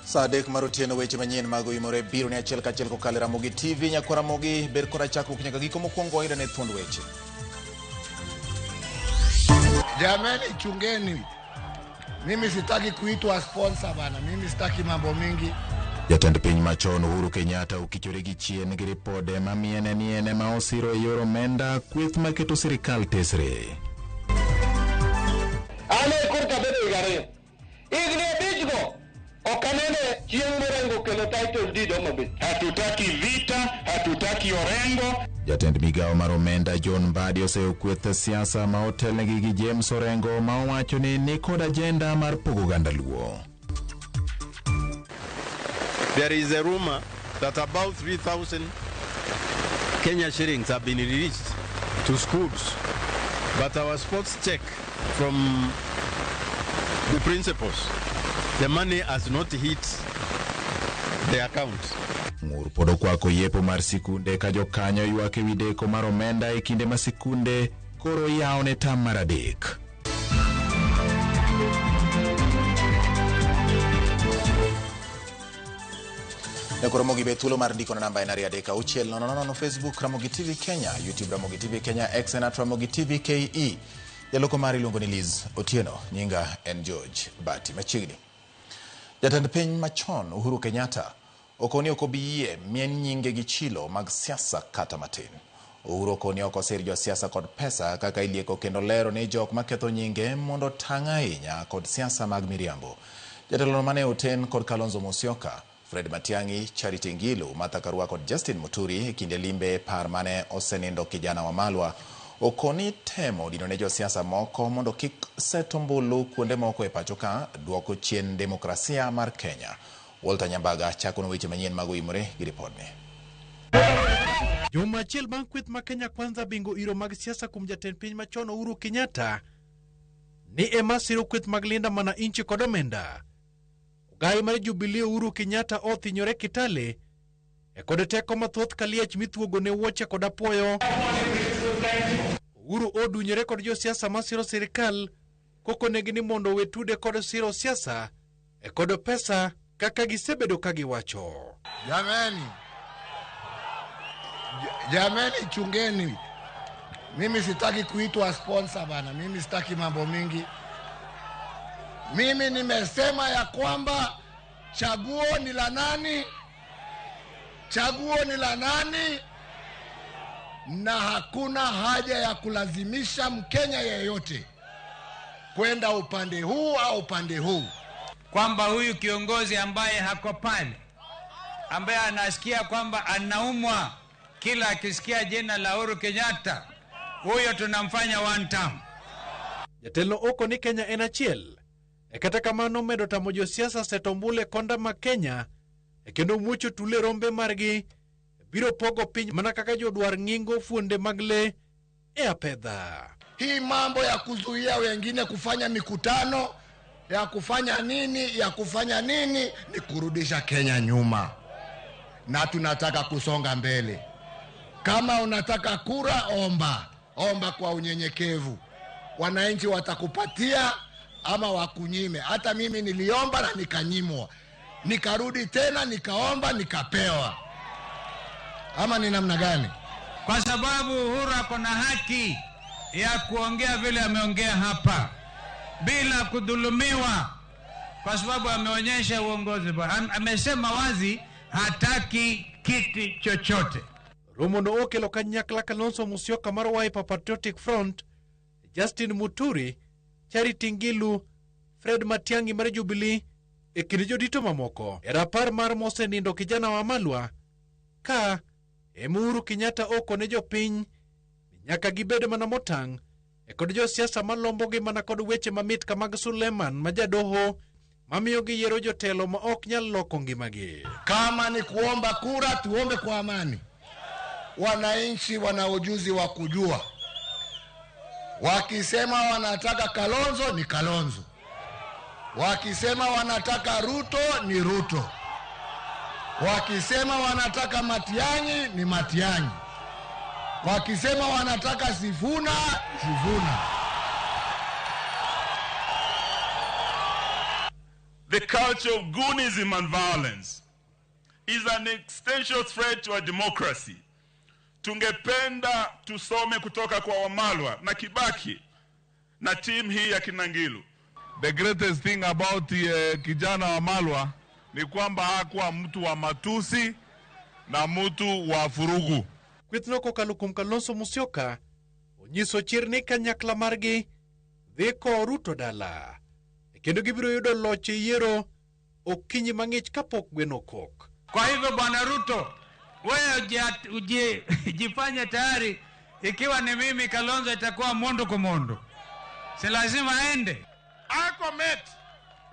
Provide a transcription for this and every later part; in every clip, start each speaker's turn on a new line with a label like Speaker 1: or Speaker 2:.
Speaker 1: Saa 3 mar otieno weche manyien mag Oimore biro ni achiel kachiel kokalo e Ramogi TV. Nyakwa Ramogi ber kora chakruok nyaka giko mokwongo wayudo ne thuond weche.
Speaker 2: Jameni, chungeni. Mimi sitaki kuitwa sponsor bana, mimi sitaki mambo mingi.
Speaker 1: Jatend piny machon Uhuru Kenyatta okichore gi chien gi ripode ma miene ni en ema osiro e yor omenda kweth maketo sirikal tesre.
Speaker 3: An e korka bedo higa 2. Higni 5 go ok anene chieng' Orengo kelo title deed Homa Bay.
Speaker 4: Hatutaki vita, hatutaki Orengo.
Speaker 1: Jatend migawo mar omenda John Mbadi oseyo kweth siasa ma otelnegi gi James Orengo ma owacho ni nikod agenda mar pogo oganda Luo.
Speaker 5: There is a rumor that about 3,000 Kenya shillings have been released to schools, but our sports check from the principals, the money has not hit the account.
Speaker 1: Ng'ur pod okwako yepo mar sikunde ka jokanyo ywak ewi deko mar omenda e kinde ma sikunde koro yawo ne tam mar 3. Nyakwa Ramogi be thuolo mar ndiko na namba en 2 3 6 0 0 0 Facebook Ramogi TV Kenya, YouTube Ramogi TV Kenya, X en at Ramogi TV KE. Jaloko mari iluongo ni Liz Otieno, nyinga en George Bati. Machiegni. Jatend piny machon Uhuru Kenyatta okoni ok obi yie mien nyinge gi chilo mag siasa kata matin. Uhuru okoni ok osir josiasa kod pesa kaka ilieko kendo lero ni jok maketho nyinge mondo tang' ahinya kod siasa mag miriambo. Jatelo mane oten kod Kalonzo Musyoka, Fred Matiang'i, Charity Ngilu, Martha Karua kod Justin Muturi e kinde limbe par mane osenindo kijana wa Malwa okoni temo dino ne josiasa moko mondo kik set ombulu kuonde moko e pacho ka duoko chien demokrasia mar Kenya. Walter Nyambaga chako no weche manyien mag Oimore gi ripodni.
Speaker 6: Juma achiel bang' kweth ma Kenya Kwanza bingo iro mag siasa kuom jatend piny machon Uhuru Kenyatta ni ema siro kweth mag Linda Mwananchi kod omenda. Ogai mar Jubilee Uhuru Kenyatta othinyore Kitale e kod teko mathoth kaliech mithuogo ne wuoche kod apuoyo. Uhuru odunyore kod josiasa masiro sirikal kokonegi ni mondo owe tude kod siro siasa e kod pesa kaka gisebedo ka giwacho.
Speaker 2: Jameni, jameni, chungeni. Mimi sitaki kuitwa sponsor bana, mimi sitaki mambo mingi. Mimi nimesema ya kwamba chaguo ni la nani? Chaguo ni la nani? Na hakuna haja ya kulazimisha Mkenya yeyote kwenda upande huu au upande huu.
Speaker 7: Kwamba huyu kiongozi ambaye hako pale, ambaye anasikia kwamba anaumwa kila akisikia jina la Uhuru Kenyatta, huyo tunamfanya one term.
Speaker 6: Jatelo oko ni Kenya en achiel. E kata kamano medo tamo josiasa seto ombulu e konda ma Kenya e kendo muocho tule rombe margi biro pogo piny mana kaka jodwar ng'ingo fuonde mag le e apedha.
Speaker 2: Hii mambo ya kuzuia wengine kufanya mikutano, ya kufanya nini, ya kufanya nini, ni kurudisha Kenya nyuma. Na tunataka kusonga mbele. Kama unataka kura, omba. Omba kwa unyenyekevu. Wananchi watakupatia ama wakunyime. Hata mimi niliomba na nikanyimwa. Nikarudi tena nikaomba nikapewa. Ama ni namna gani?
Speaker 7: Kwa sababu Uhuru ako na haki ya kuongea vile ameongea hapa bila kudhulumiwa, kwa sababu ameonyesha uongozi bora. Amesema wazi hataki kiti chochote.
Speaker 6: Romo no okelo kanyakla Kalonzo Musyoka mar Wiper Patriotic Front, Justin Muturi, Charity Ngilu, Fred Matiang'i mar Jubilee e kind jodito mamoko. E rapar mar mosenindo kijana wa Malwa ka ema Uhuru Kenyatta okone jopiny Nyaka gibed mana motang' e kod josiasa malombogi mana kod weche mamit ka mag Suleman ma jadoho mamiyo giyiero jotelo ma ok nyal loko ngimagi.
Speaker 2: Kama ni kuomba kura, tuombe kwa amani. Wananchi wana ujuzi wa kujua, wakisema wanataka Kalonzo ni Kalonzo, wakisema wanataka Ruto ni Ruto, wakisema wanataka Matiang'i ni Matiang'i, wakisema wanataka Sifuna, Sifuna.
Speaker 4: The culture of goonism and violence is an existential threat to our democracy. Tungependa tusome kutoka kwa Wamalwa na Kibaki na timu hii ya Kinangilu.
Speaker 8: The greatest thing about kijana Wamalwa ni kwamba hakuwa mtu wa matusi na mtu wa furugu.
Speaker 6: Kwethno kokalo kuom Kalonzo Musyoka onyiso chir ni kanyakla margi dhi kowo Ruto dala kendo gibiro yudo loch e yiero okinyi mang'ich kapok gweno okok.
Speaker 7: Kwa hivyo Bwana Ruto, wewe jifanye tayari, ikiwa ni mimi Kalonzo itakuwa mundu kwa mundu, si lazima aende.
Speaker 9: I commit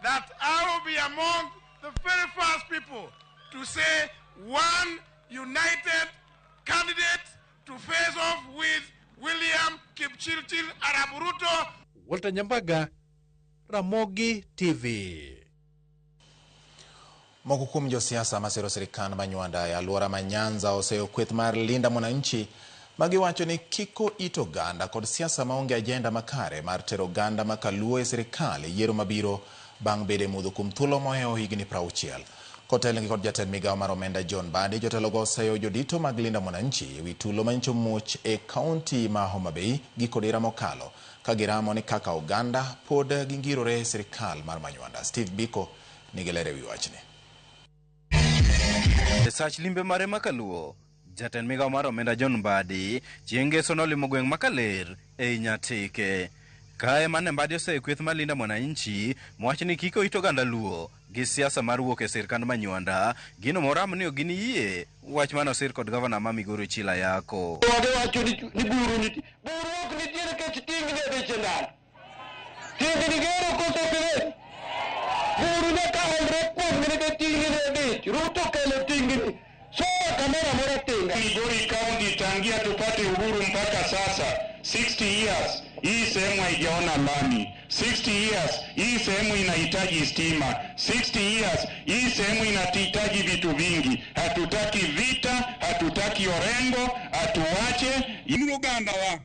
Speaker 9: that I will be among the very first people to say one united candidate to face off with William Kipchirchir Arap Ruto.
Speaker 6: Walter Nyambaga, Ramogi TV.
Speaker 1: Moko kuom josiasa masero sirikand ma Nywanda e alwora ma Nyanza oseyo kweth mar Linda Mwananchi magiwacho ni kiko it oganda kod siasa maonge ajenda makare mar tero oganda ma kaluo e sirikal e yiero mabiro bang' bedo e mudho kuom thuolo mohewo higni 60. Kotelnegi kod jatend migawo mar omenda John Mbadi, jotelogo oseyo jodito mag Linda Mwananchi ewi tulo manyicho muoch e kaunti ma Homa Bay giko dira mokalo ka giramo ni kaka oganda pod gingirore e sirikal mar Manywanda. Steve Biko nigi ler ewi wachni.
Speaker 10: E sach limbe mare makaluo, jatend migawo mar omenda John Mbadi chieng' ngeso nolimo gweng' ma Kaler ei Nyatike. Kae mane Mbadi oseyo kweth mar Linda Mwananchi mowacho ni kik oit oganda Luo gi siasa mar wuok e sirkand Manywanda, gino moram ni ok giniyie wach mane osir kod gavana ma Migori Chila Ayako.
Speaker 3: Wacho ni buru nitie, buru ok nitie nikech tingni odich e ndalo. Tingni gero koso pile. Buru nyaka olre kuomgi nikech tingni odich. Ruto kelo tingni. Soa kamoro amora tinga.
Speaker 4: Migori County tangia tupate uhuru mpaka sasa 60 years hii sehemu haijaona lami. 60 years hii sehemu inahitaji stima. 60 years hii sehemu inahitaji vitu vingi. Hatutaki vita, hatutaki Orengo, atuache.
Speaker 11: Uganda wa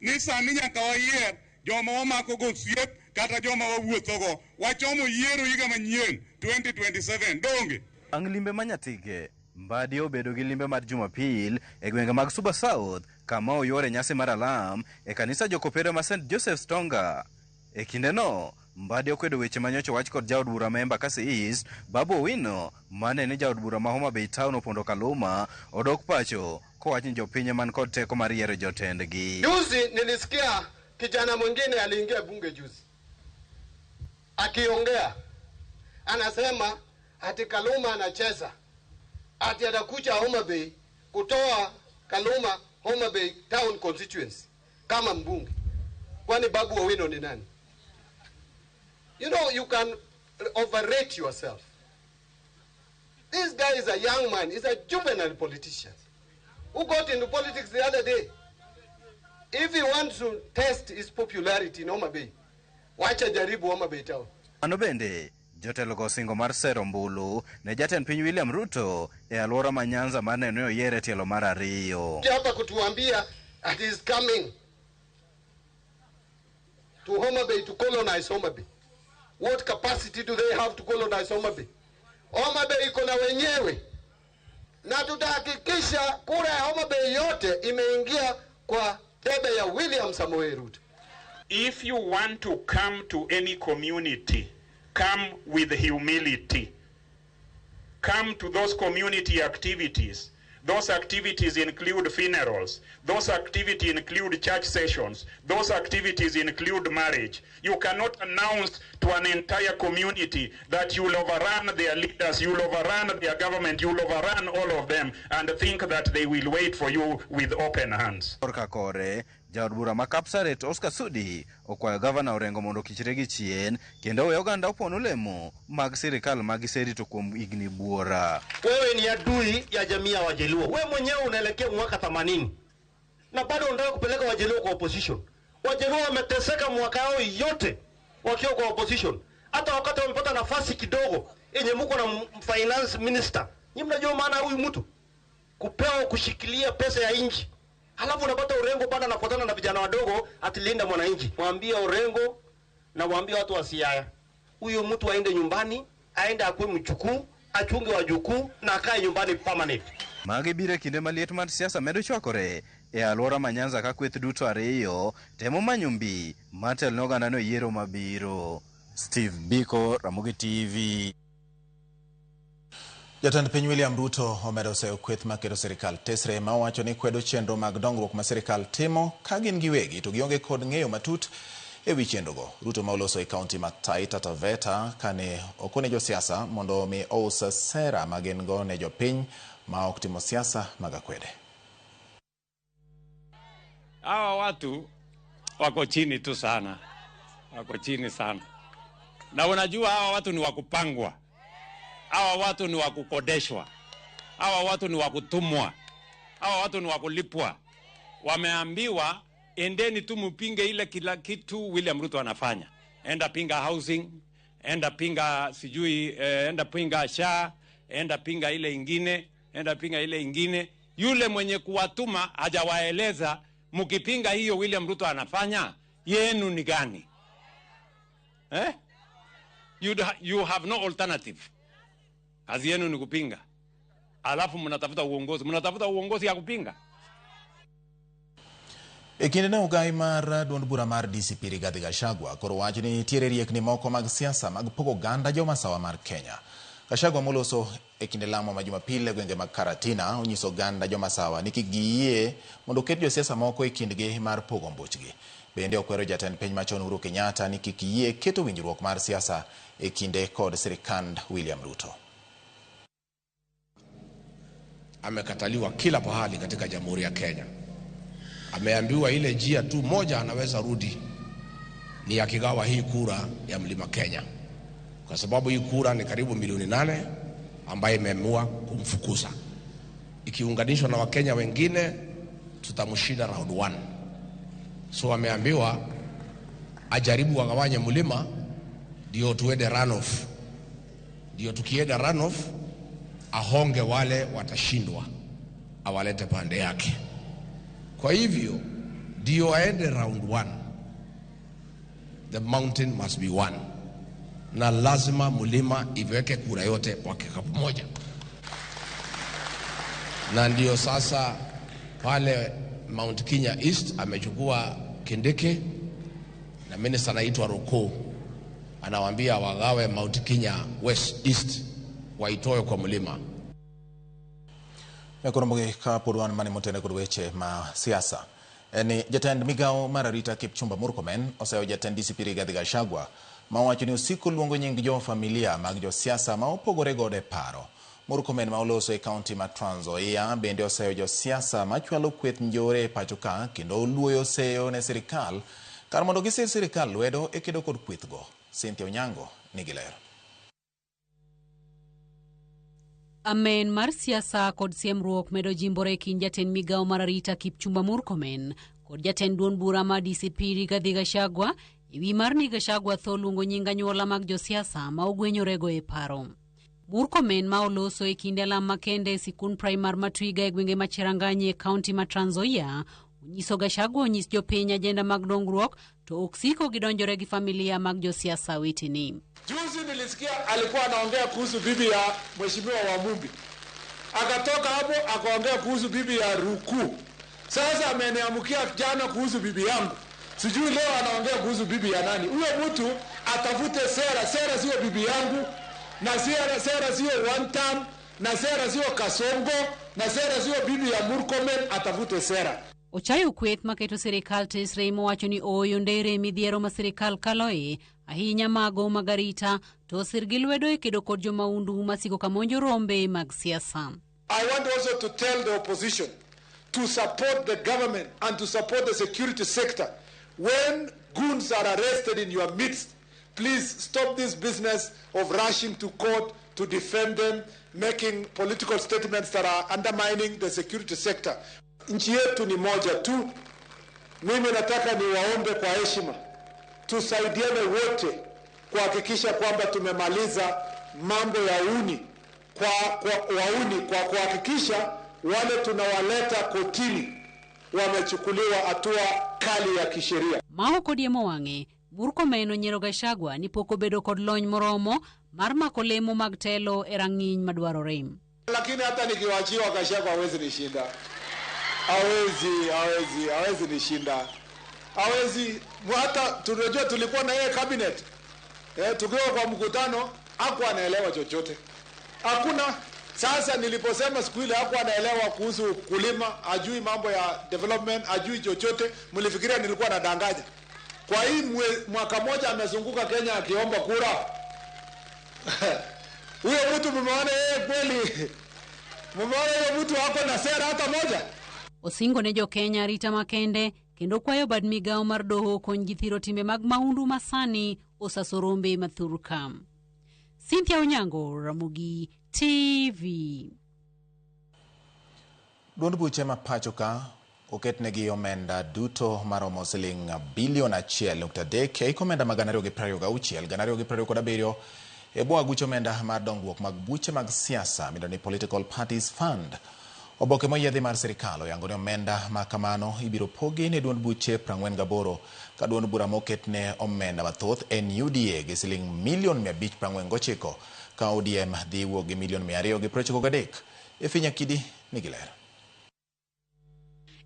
Speaker 11: ni sani nyaka wayier joma wamako go osiep kata joma wawuothogo. Wachomo yiero higa manyien 2027 donge.
Speaker 10: Bang' limbe ma Nyatike, Mbadi obedo gi limbe mar Jumapil e gwenge mag Suba South kama oyuore nyasi mar alam e kanisa jokopere ma St. Joseph's Tonga. E kindeno, Mbadi okwedo weche manyocha wach kod jaod bura ma Embakasi East, Babu Owino, mane ni jaod bura ma Homa Bay Town Opondo Kaluma, odok pacho kowach ni jopiny man kod teko mar yiero jotendgi.
Speaker 3: Juzi nilisikia kijana mwingine aliingia bunge juzi akiongea, anasema ati Kaluma anacheza, ati atakuja Homa Bay kutoa Kaluma Homa Bay Town constituency kama mbunge. Kwani Babu Owino ni nani? You know, you can overrate yourself. This guy is a young man, he's a juvenile politician who got into politics the other day. If he wants to test his popularity in Homa Bay, wacha jaribu Homa Bay Town.
Speaker 10: Mano bende, jotelo go singo mar sero ombulu ne jatend piny William Ruto e alwora ma Nyanza mane ne oyiere e tielo mar ariyo.
Speaker 3: Hapa kutuambia that is coming to Homa Bay to colonize Homa Bay. What capacity do they have to colonize Homa Bay? Homa Bay iko na wenyewe, na tutahakikisha kura ya Homa Bay yote imeingia kwa debe ya William Samoei Ruto.
Speaker 4: If you want to come to any community, come with humility. Come to those community activities. Those activities include funerals. Those activities include church sessions. Those activities include marriage. You cannot announce to an entire community that you'll overrun their leaders, you'll overrun their government, you'll overrun all of them, and think that they will wait for you with open hands.
Speaker 10: Korka kore, jaod bura ma Kapsaret Oscar Sudi okwayo gavana Orengo mondo kichre gi chien kendo owe oganda opon olemo mag sirikal ma giserito kuom higni buora.
Speaker 12: Wewe ni adui ya jamii ya Wajaluo. Wewe mwenyewe unaelekea mwaka 80 na bado unataka kupeleka Wajaluo kwa opposition. Wajaluo wameteseka mwaka yao yote wakiwa kwa opposition. Hata wakati wamepata nafasi kidogo yenye mko na finance minister, nyinyi mnajua maana huyu mtu kupewa kushikilia pesa ya nchi. Halafu unapata Orengo bado anafuatana na vijana wadogo atilinda mwananchi. Mwambie Orengo na mwambie watu wa Siaya, huyo mtu aende nyumbani, aende akue mchukuu, achunge wajukuu na akae nyumbani permanent.
Speaker 10: Magi biro e kinde ma liet mar siasa medo chwakore e alwora ma Nyanza ka kweth duto ariyo temo manyo mbi mar telo ne oganda no e yiero mabiro. Steve Biko, Ramogi TV.
Speaker 1: Jatend piny William Ruto omedo seyo kweth maketo sirikal tesre ma owacho ni kwedo chenro mag dongruok ma sirikal timo ka gin giwegi to gionge kod ng'eyo matut e wi chenrogo. Ruto ma oloso e kaunti ma Taita Taveta kane okone josiasa mondo mi ous sera ma gin go ne jopiny ma ok timo siasa mag akwede.
Speaker 13: Hawa watu wako chini tu sana, wako chini sana, na unajua hawa watu ni wakupangwa. Hawa watu ni wakukodeshwa, hawa watu ni wakutumwa, hawa watu ni wakulipwa. Wameambiwa endeni tu mpinge ile kila kitu William Ruto anafanya. Enda pinga housing, enda pinga sijui, enda pinga SHA, enda pinga ile ingine, enda pinga ile ingine. Yule mwenye kuwatuma hajawaeleza mkipinga hiyo William Ruto anafanya, yenu ni gani? Eh? You have no alternative. Kazi yenu ni kupinga. Alafu mnatafuta uongozi. Mnatafuta uongozi ya kupinga.
Speaker 1: E kinde ne ogai mar duond bura mar DCP Rigathi Gachagua koro wacho ni nitiere riekni moko mag siasa mag pogo oganda jomasawa mar Kenya. Gachagua moloso e kinde lamo ma Jumapil e gwenge mag Karatina onyiso oganda jomasawa ni kik giyie mondo oket josiasa moko e kindgi mar pogo mbuchgi. Bende okwero jatend piny machon Uhuru Kenyatta ni kik yie keto winjruok mar siasa e kinde kod sirikand William Ruto.
Speaker 14: Amekataliwa kila pahali katika Jamhuri ya Kenya. Ameambiwa ile njia tu moja anaweza rudi ni akigawa hii kura ya Mlima Kenya, kwa sababu hii kura ni karibu milioni 8 ambaye imeamua kumfukuza. Ikiunganishwa na Wakenya wengine tutamshinda round 1. So ameambiwa ajaribu agawanye mlima ndio tuende runoff. Ndio tukienda runoff ahonge wale watashindwa, awalete pande yake. Kwa hivyo ndio aende round 1. The mountain must be one. Na lazima mlima iweke kura yote kwa kikapu moja. Na ndio sasa pale Mount Kenya East amechukua Kindiki na minister anaitwa Roko, anawaambia wagawe Mount Kenya West East waitoe kwa mlima.
Speaker 1: Mekoromogi ka pod wan mane motene kod weche ma siasa. Ni jatend migawo mar arita Kipchumba Murkomen oseyo jatend DCP Rigathi Gachagua ma owacho ni osiko luongo nying jo familia mag josiasa ma opogore godo e paro. Murkomen ma oloso e kaunti ma Trans Nzoia bende oseyo josiasa machwalo kweth njore e pacho ka kendo oluoyo seyo ne sirikal kar mondo gisir sirikal lwedo e kedo kod kwethgo. Cynthia Onyango nigi ler.
Speaker 15: Amen mar siasa kod siemruok medo jimbore e kind jatend migawo mar arita Kipchumba Murkomen kod jatend duond bura mar DCP Rigathi Gachagua e wi mar ni Gachagua tho luongo nying anyuola mag josiasa ma ogwenyorego e paro. Murkomen ma oloso e kinde alam makende e sikund primar ma Twiga e gwenge ma Cherangany e kaunti ma Trans Nzoia onyiso Gachagua onyis jopiny ajenda mag dongruok to ok siko gidonjore gi familia mag josiasa wetene.
Speaker 16: Juzi nilisikia alikuwa anaongea kuhusu bibi ya Mheshimiwa Wamumbi. Akatoka hapo akaongea kuhusu bibi ya Ruku. Sasa ameniamkia jana kuhusu bibi yangu. Sijui leo anaongea kuhusu bibi ya nani. Huyo mtu atafute sera, sera sio bibi yangu, na sera sio one term, na sera sio Kasongo, Na sera sio bibi ya Murkomen atafute sera.
Speaker 15: Ochayo kweth maketo sirikal tesre mowacho ni ooyo ndere midhiero ma sirikal kaloe ahinya mago mag arita to osir gi lwedo e kedo kod jomaundu masiko kamonjo rombe mag siasa.
Speaker 16: I want also to tell the opposition to support the government and to support the security sector. When goons are arrested in your midst, please stop this business of rushing to court to defend them, making political statements that are undermining the security sector. Nchi yetu ni moja tu. Mimi nataka niwaombe kwa heshima, tusaidiane wote kuhakikisha kwamba tumemaliza mambo ya uni kwa wauni kwa kuhakikisha wale tunawaleta kotini wamechukuliwa hatua kali ya kisheria.
Speaker 15: Mao kodiemo wang'e, Murkomen onyiero Gachagua ni pok obedo kod lony moromo mar mako lemo mag telo e rang'iny madwarore.
Speaker 16: Lakini hata nikiwachiwa Gachagua hawezi nishinda. Hawezi nishinda. Hawezi, hata tunajua tulikuwa na yeye cabinet. Tukiwa kwa mkutano hakuwa anaelewa chochote. Hakuna. Sasa niliposema siku ile hakuwa anaelewa kuhusu kulima, ajui mambo ya development, ajui chochote, mlifikiria nilikuwa nadanganya. Kwa hii mwaka moja amezunguka Kenya akiomba kura. Huyo mtu mmeona yeye kweli? Mmeona huyo mtu hako na sera hata moja?
Speaker 15: Osingo ne jo Kenya arita makende kendo kwayo bad migawo mar doho kony gi thiro timbe mag mahundu masani osaso rombe mathurka. Cynthia Onyango, Ramogi TV.
Speaker 1: Duond buche ma pacho ka oketnegi omenda duto maromo siling bilion 1.3 e omenda mag 2026 2027 e bwo aguch omenda mar dongruok mag buche mag siasa midendo ni Political Parties Fund. Oboke moyiedhi mar sirikal oyango ni omenda ma kamano ibiro pogi ne duond buche 48 ka duond bura moketne omenda mathoth en UDA gi siling milion 549 ka ODM dhi wuok gi milion 293. Efinya Kidi nigi ler.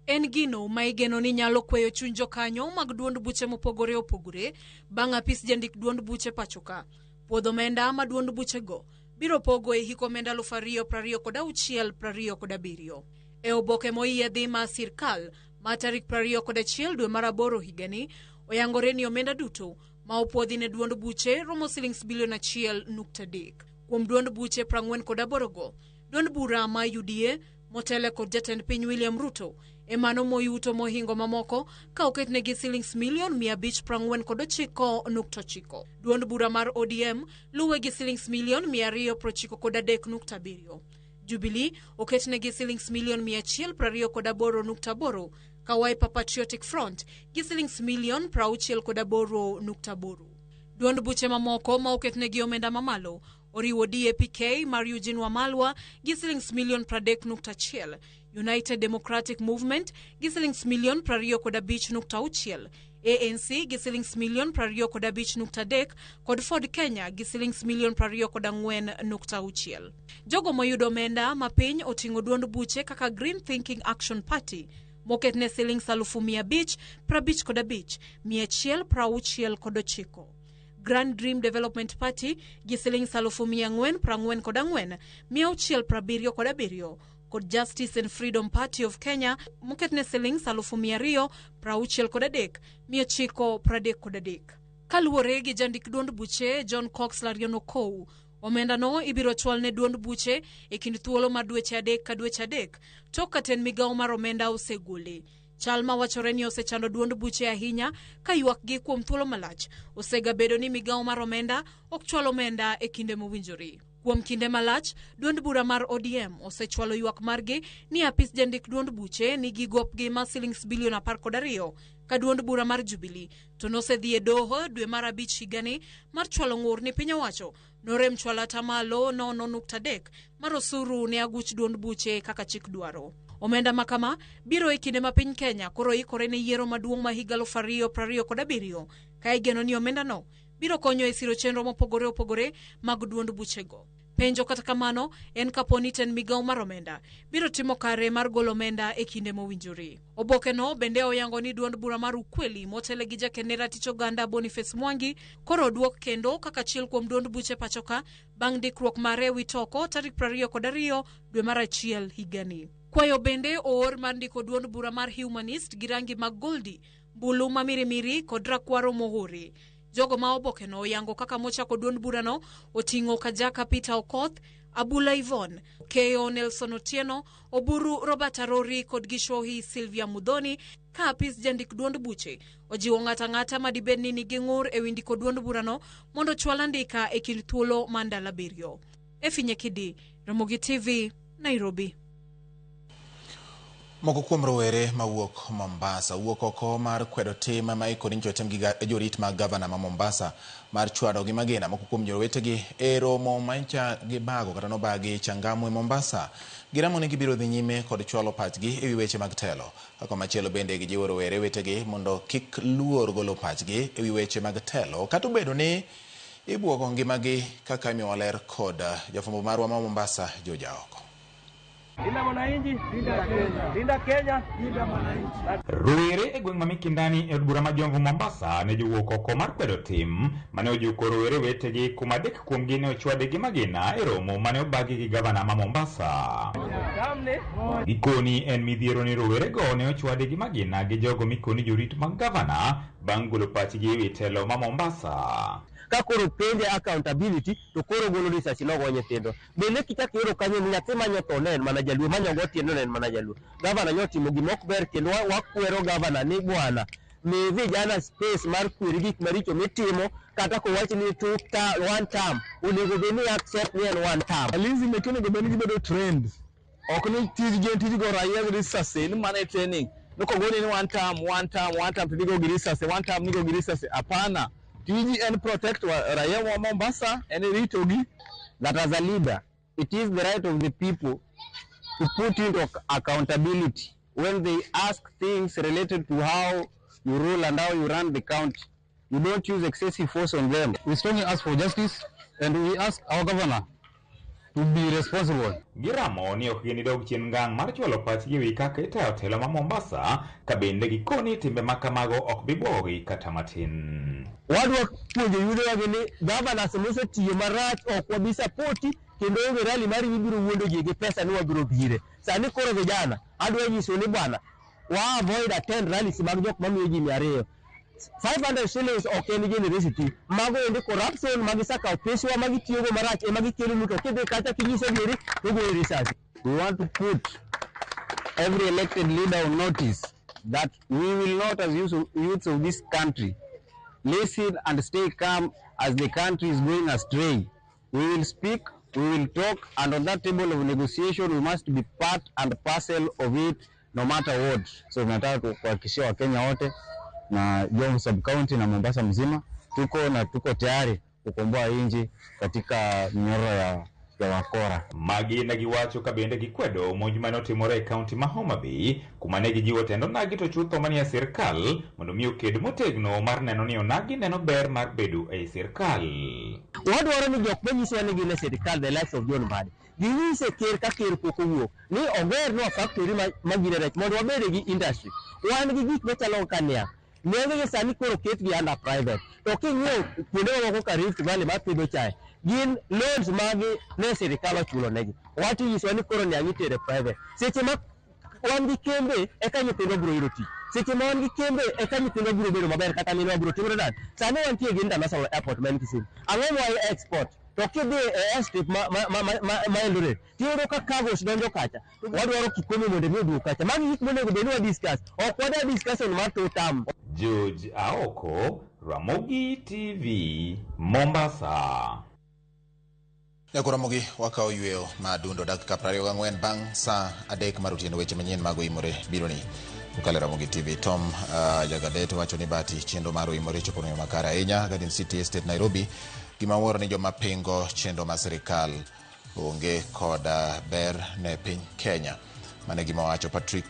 Speaker 17: En gino ma igeno ni nyalo kweyo chuny jokanyo mag duond buche mopogore opogore bang' apis jandik duond buche pachoka. Puodho omenda ma duond buchego biro pogo e hik omenda 2026 2027. E oboke moyiedhi ma sirkal ma tarik 21 dwe mar 8 higani oyangore ni omenda duto ma opuodhi ne duond buche romo silings bilion 1.3. Kuom duond buche 48 go, duond bura ma UDA motele kod jatend piny William Ruto emano moyuto mohingo mamoko ka oketnegi silings milion 549.9. Duond bura mar ODM luwe gi silings milion 293.7. Jubilee oketnegi silings milion 128.8 ka Wiper Patriotic Front gi silings milion 68.8. Duond buche mamoko ma oketnegi omenda mamalo oriwo DAPK mar Eugene Wamalwa gi silings milion 30.1, United Democratic Movement gi silings milion 25.6, ANC gi silings milion 25.3 kod Ford Kenya gi silings milion 24.6. Jogo moyudo omenda mapiny oting'o duond buche kaka Green Thinking Action Party moketne silings 555,169. Grand Dream Development Party gi silings 444,677 kod Justice and Freedom Party of Kenya moketne silings 263,933. Kaluwore gi jandik duond buche John Cox Larion Okou, omenda no ibiro chwal ne duond buche e kind thuolo mar dweche 3 ka dweche 3 tok ka tend migawo mar omenda osegole. Chal ma wachore ni osechando duond buche ahinya ka ywakgi kuom thuolo malach osegabedo ni migawo mar omenda ok chwal omenda e kinde mowinjore. Kuom kinde malach, duond bura mar ODM osechwalo ywak margi ni apis jandik duond buche nigi gopgi ma silings bilion 12 ka duond bura mar Jubilee to nosedhi e doho dwe mar 5 higani mar chwalo ng'ur ni piny owacho norem chwalo atamalo 0.3 mar osuru ne aguch duond buche kaka chik dwaro. Omenda makama biro e kinde ma piny Kenya koro ikore ne yiero maduong' ma higa 2027 ka igeno ni omendano biro konyo e siro chenro mopogore opogore mag duond buchego. Penjo kata kamano en kapo ni tend migawo mar omenda biro timo kare mar golo omenda e kinde mowinjore. Obokeno bende oyango ni duond bura mar Ukweli motele gi jakend ratich oganda Boniface Mwangi koro oduok kendo kaka achiel kuom duond buche pachoka bang' ndikruok mare ewi toko tarik 22 dwe mar achiel higani. Kwayo bende oor mar ndiko duond bura mar Humanist gi rangi mag goldi, mbulu ma mirimiri kod rakwaro mohore. Jogo ma obokeno oyango kaka mochako duond burano oting'o Kajaka Peter Okoth, Abula Yvonne, Keyo Nelson Otieno, Oburu Robert Arori kod Gishohi Sylvia Mudhoni ka apis jandik duond buche ojiwo ng'ato ang'ata ma dibed ni nigi ng'ur ewi ndiko duond burano mondo ochwal andika e kind thuolo mar ndalo 7. Efi Nyekidi, Ramogi TV, Nairobi.
Speaker 1: Moko kuom rowere mawuok Mombasa wuok oko mar kwedo tim ma ikoni nyocha otim gi jorit mag gavana ma Mombasa mar chwado gi magina moko kuom jowetegi e romo ma nyocha gibago kata nobagi Changamwe Mombasa. Giramo ni gibiro dhi nyime kod chwalo pachgi ewi weche mag telo. Ka komachielo bende gijiwo rowere wetegi mondo kik luor golo pachgi ewi weche mag telo kata obedo ni ibuogo ngimagi kaka imiyowa ler kod jafwambo marwa ma Mombasa George Aoko.
Speaker 18: Linda mwananchi, linda Kenya. Linda Kenya, linda mwananchi.
Speaker 19: Rowere e gweng' ma Mikindani e od bura ma Jomvu Mombasa ne jowuok oko mar kwedo tim mane ojuko rowere wetegi kuma adek kuomgi ne ochwadi gi magina e romo mane obagi gi gavana ma Mombasa. Gikoni en midhiero ni rowerego ne ochwadi gi magina gi jogo mikoni jorit mag gavana bang' golo pachgi ewi telo ma Mombasa.
Speaker 20: Ka koro penje accountability to koro golo risasi nogo nyithindo. Bende kichak iyudo kanyo ni nyathi manyo tho ne en mana jaluo, manyo go tiende ne en mana jaluo. Gavana nyotimo gima ok ber kendo wakwero gavana ni bwana mi vijana space mar kweri gik maricho mitimo kata kowach ni two one term onego bed ni accept ni en one term.
Speaker 21: Walinzi meke onego bed ni gibedo trained. Ok ni tijgi en tij go raia gi risasi ni mana e training. Ni kogoni ni one term, one term, one term to gigo gi risasi, one term nigo gi risasi. Hapana. Tiji en protect raia wa Mombasa, en ritogi.
Speaker 20: That as a leader, it is the right of the people to put into accountability when they ask things related to how you rule and how you run the county. You don't use excessive force on them.
Speaker 21: We strongly ask for justice and we ask our governor to be responsible.
Speaker 19: Giramo ni ok ginidog chien ngang' mar chwalo pachgi ewi kaka itayo telo ma Mombasa ka bende gikoni timbe ma kamago ok bi bwogogi kata matin.
Speaker 20: Wadwa puonjo yudhowa ni governors mosetiyo marach ok wabi sapoti kendo onge rally mari mibiro wuondo ji gi pesa ni wabiro bire. Sani koro vijana adwa nyiso ni bwana wa avoid attend rallies mag jok mamiyo ji 200. 500 shillings ok en generosity. Mago endi corruption magisakawo peswa magitiyogo marach ema gikelo to kidhi kacha kinyiso giri to goyi risasi.
Speaker 21: We want to put every elected leader on notice that we will not as youths of this country listen and stay calm as the country is going astray. We will speak, we will talk, and on that table of negotiation we must be part and parcel of it no matter what.
Speaker 22: So tunataka kuhakikishia Wakenya wote na Jomvu sub county na Mombasa mzima tuko na tuko tayari kukomboa inji katika minyororo ya wakora.
Speaker 19: Magi ne giwacho ka bende gikwedo monj mane otimore e kaunti ma Homa Bay kuma ne gijiwo tend onagi to chutho manie sirkal mondo mi oked motegno mar neno ni onagi neno ber mar bedo ei sirkal.
Speaker 20: Wadwaro ni jok manyisowa ni gin e sirkal the likes of John Mbadi ginyise ker ka ker pok owuok ni ogernwa factory ma gine rech mondo wabed gi industry. Wan gi gik machalo kaka niang'. Niange gi sani koro ketgi under private. To king'iyo kuonde mamoko ka Rift Valley mapidho chae, gin loans magi ne sirikal ochulo negi. Wach inyisowa ni koro niang' itere private. Seche ma wan gi kembe eka nyithindwa biro yudo tich. Seche ma wan gi kembe eka nyithindwa biro bedo maber kata minwa biro timore nade. Sani wantie gi international airport ma en Kisumu. Ang'o ma export? To kidhi e airstrip ma Eldoret, tiyudo ka cargos donjo kacha. Wadwaro Kikomi mondo mi oduog kacha. Magi gik monego bed ni wa discuss. Ok wadwa discussion mar two term.
Speaker 19: George Aoko, Ramogi TV, Mombasa.
Speaker 1: Nyako Ramogi wakawo yweyo ma dundo dakika 24 bang' saa 3 mar otieno. Weche manyien mag Oimore biro ni kokalo e Ramogi TV. Tom Jagadet wacho ni Bati chenro mar Oimore chopo e makare ahinya. Garden City Estate Nairobi. Gima wuoro ni joma pingo chenro mar sirikal onge kod ber ne piny Kenya. Mane gima wacho Patrick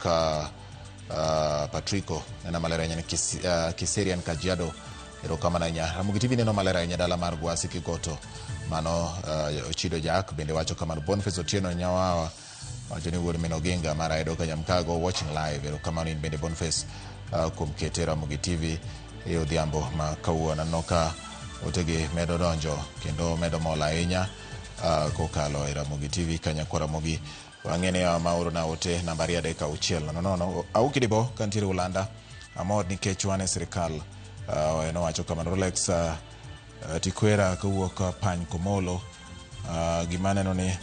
Speaker 1: Patrico nena maler ahinya ni Kiserian Kajiado Erokamano ahinya. Ramogi TV neno maler ahinya dala mar Gwasi Kikoto. Mano Ochido Jack bende wacho kamano. Boniface Otieno Nyawawa wacho ni wuod min Oginga mar Aedo Kanyamkago watching live. Erokamano in bende Boniface kuom kete Ramogi TV e odhiambo ma kawuono. Aneno ka otegi medo donjo kendo medo mol ahinya kokalo e Ramogi TV kanyakwa Ramogi. Wang'e ni ma orona ote namba 2 3 6 0 0. Auki Dibo kantiere Ulanda. Amor nikech wan e sirikal. Nowacho kamano. Rolex Tikwera kowuok Pany Komolo. Gima aneno ni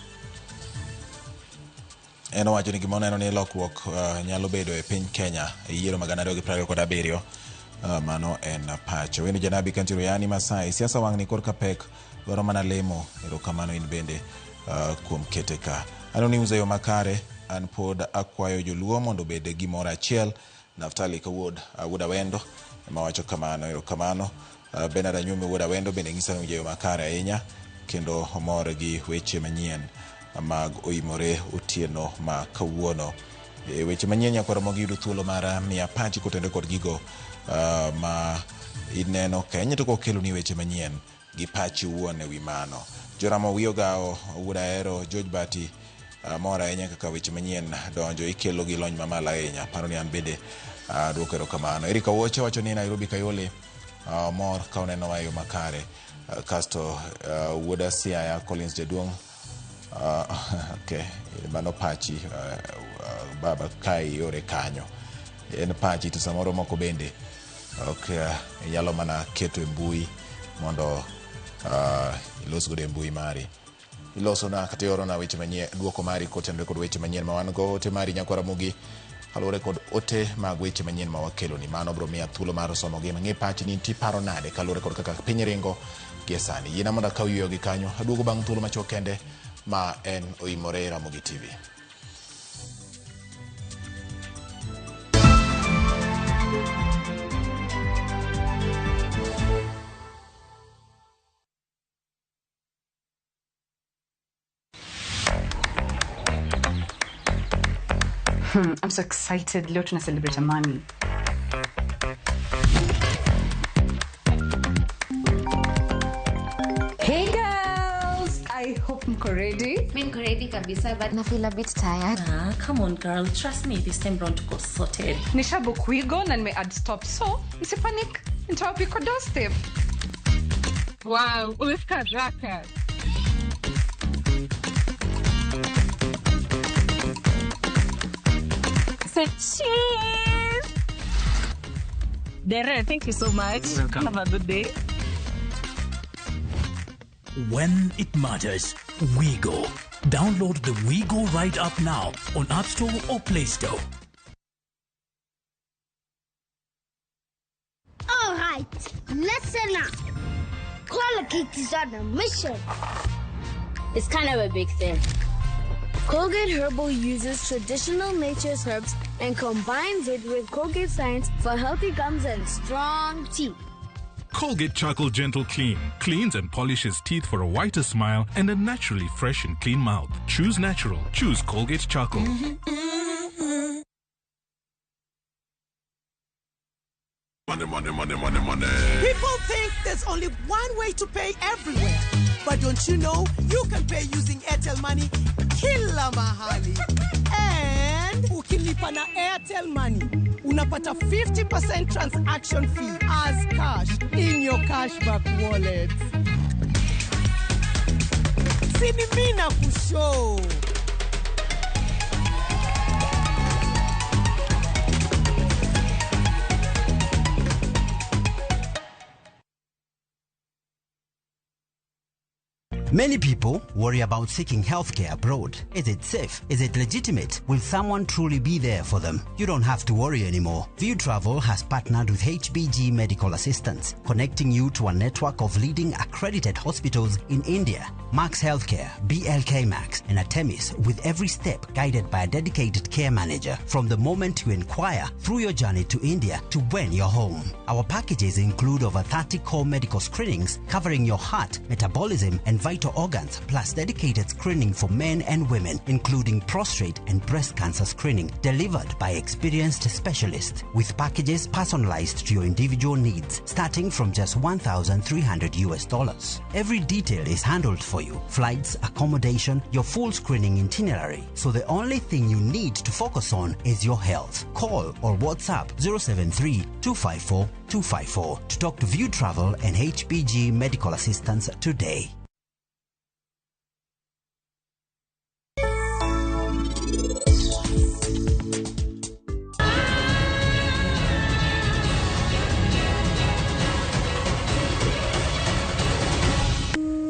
Speaker 1: en owacho ni gima oneno ni lokruok nyalo bedo e piny Kenya e yiero mag 2027. Mano en pache. Wendo Janabi kantiere Yani Masai. Siasa wang'ni korka pek dwaro mana lemo. Erokamano in bende kuom kete ka. Aneno ni uze yo makare. An pod akwayo joluo mondo obed gimoro achiel. Naftali Kawuod Wuod Awendo ema wacho kamano. Erokamano. Bernard Anyumi Wuod Awendo bende nyisa ni uze yo makare ahinya kendo omor gi weche manyien mag oimore otieno ma kawuono. Weche manyien nyaka Ramogi yudo thuolo mar miya pachi kotenore kod gigo ma ineno ka to kokelo ni weche manyien gi pachi wuon e wi mano. Joramo wiyo gawo Wuod Ahero George Bati mor ahinya kaka weche manyien donjo ikelo gi lony mamalo ahinya. Paro ni an bende duoko erokamano. Erika Wuoche wacho ni Nairobi Kayole mor ka oneno e yo makare. Kasto Wuod Siaya Collins Jaduong' okay, mano pachi baba kae iore kanyo. En pachi to samoro moko bende ok inyalo mana keto e mbui mondo ilos godo e mbui mari. Ilosona kata iorona weche manyien, duoko mari kotenore kod weche manyien ma wan go. Ote mari nyakwa Ramogi kaluwore kod ote mag weche manyien ma wakeloni. Mano biro miya thuolo mar somogi mang'e pachi ni tiparo nade kaluwore kod kaka piny ringo gie sani. Yiena mondo akaw yueyo gi kanyo. Aduogo bang' thuolo machuok kende ma en Oimore Ramogi TV.
Speaker 2: I'm so excited. Leo tuna celebrate Amani. Hey girls, I hope mko ready.
Speaker 5: Mi niko ready kabisa but na feel a bit tired.
Speaker 23: Ah, come on girl, trust me, this time round tuko sorted.
Speaker 2: Nishabook Wigo na nime add stop, so msipanic. Nitawapika doorstep. Wow, umefika haraka.
Speaker 23: Say cheers. Dere, thank you so much.
Speaker 24: Welcome.
Speaker 23: Have a good day.
Speaker 24: When it matters, WeGo. Download the WeGo Ride app now on App Store or Play Store.
Speaker 25: All right, listen up. Colgate is on a mission.
Speaker 26: It's kind of a big thing.
Speaker 25: Colgate Herbal uses traditional nature's herbs and combines it with Colgate science for healthy gums and strong teeth.
Speaker 27: Colgate Charcoal Gentle Clean cleans and polishes teeth for a whiter smile and a naturally fresh and clean mouth. Choose natural. Choose Colgate Charcoal.
Speaker 9: Money, money, money, money, money.
Speaker 28: People think there's only one way to pay everywhere. But don't you know you can pay using Airtel Money kila mahali. And ukilipa na Airtel Money, unapata 50% transaction fee as cash in your cashback wallet. Sini mina kushow.
Speaker 29: Many people worry about seeking healthcare abroad. Is it safe? Is it legitimate? Will someone truly be there for them? You don't have to worry anymore. View Travel has partnered with HBG Medical Assistance, connecting you to a network of leading accredited hospitals in India. Max Healthcare, BLK Max, and Artemis, with every step guided by a dedicated care manager from the moment you inquire through your journey to India to when you're home. Our packages include over 30 core medical screenings covering your heart, metabolism, and vital vital organs, plus dedicated screening for men and women, including prostate and breast cancer screening, delivered by experienced specialists with packages personalized to your individual needs, starting from just $1,300 US. Every detail is handled for you: flights, accommodation, your full screening itinerary. So the only thing you need to focus on is your health. Call or WhatsApp 073 254 254 to talk to View Travel and HPG Medical Assistance today.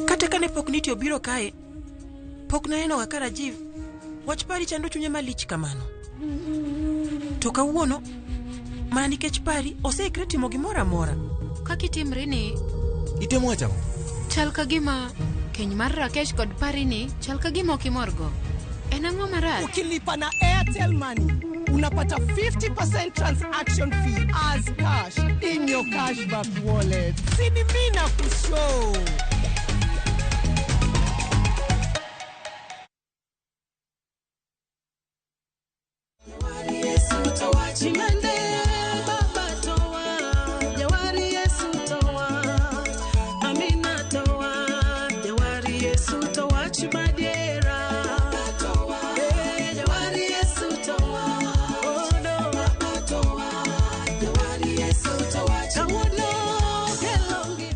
Speaker 3: Kata kane pok niti obiro kae, pok naneno ga ka Rajiv wach pari chando chunye malich kamano. To kawuono, mana nikech pari oseikre timo gimoro amora.
Speaker 5: Kaka itimri ni
Speaker 4: Itemo wacho ang'o?
Speaker 5: Chal ka gima keny mar Rakesh kod pari ni chal ka gima ok imorgo. En ang'o marach?
Speaker 28: Ukilipa na Airtel Money unapata 50% transaction fee as cash in your cashback wallet. Sini mimi na kushow.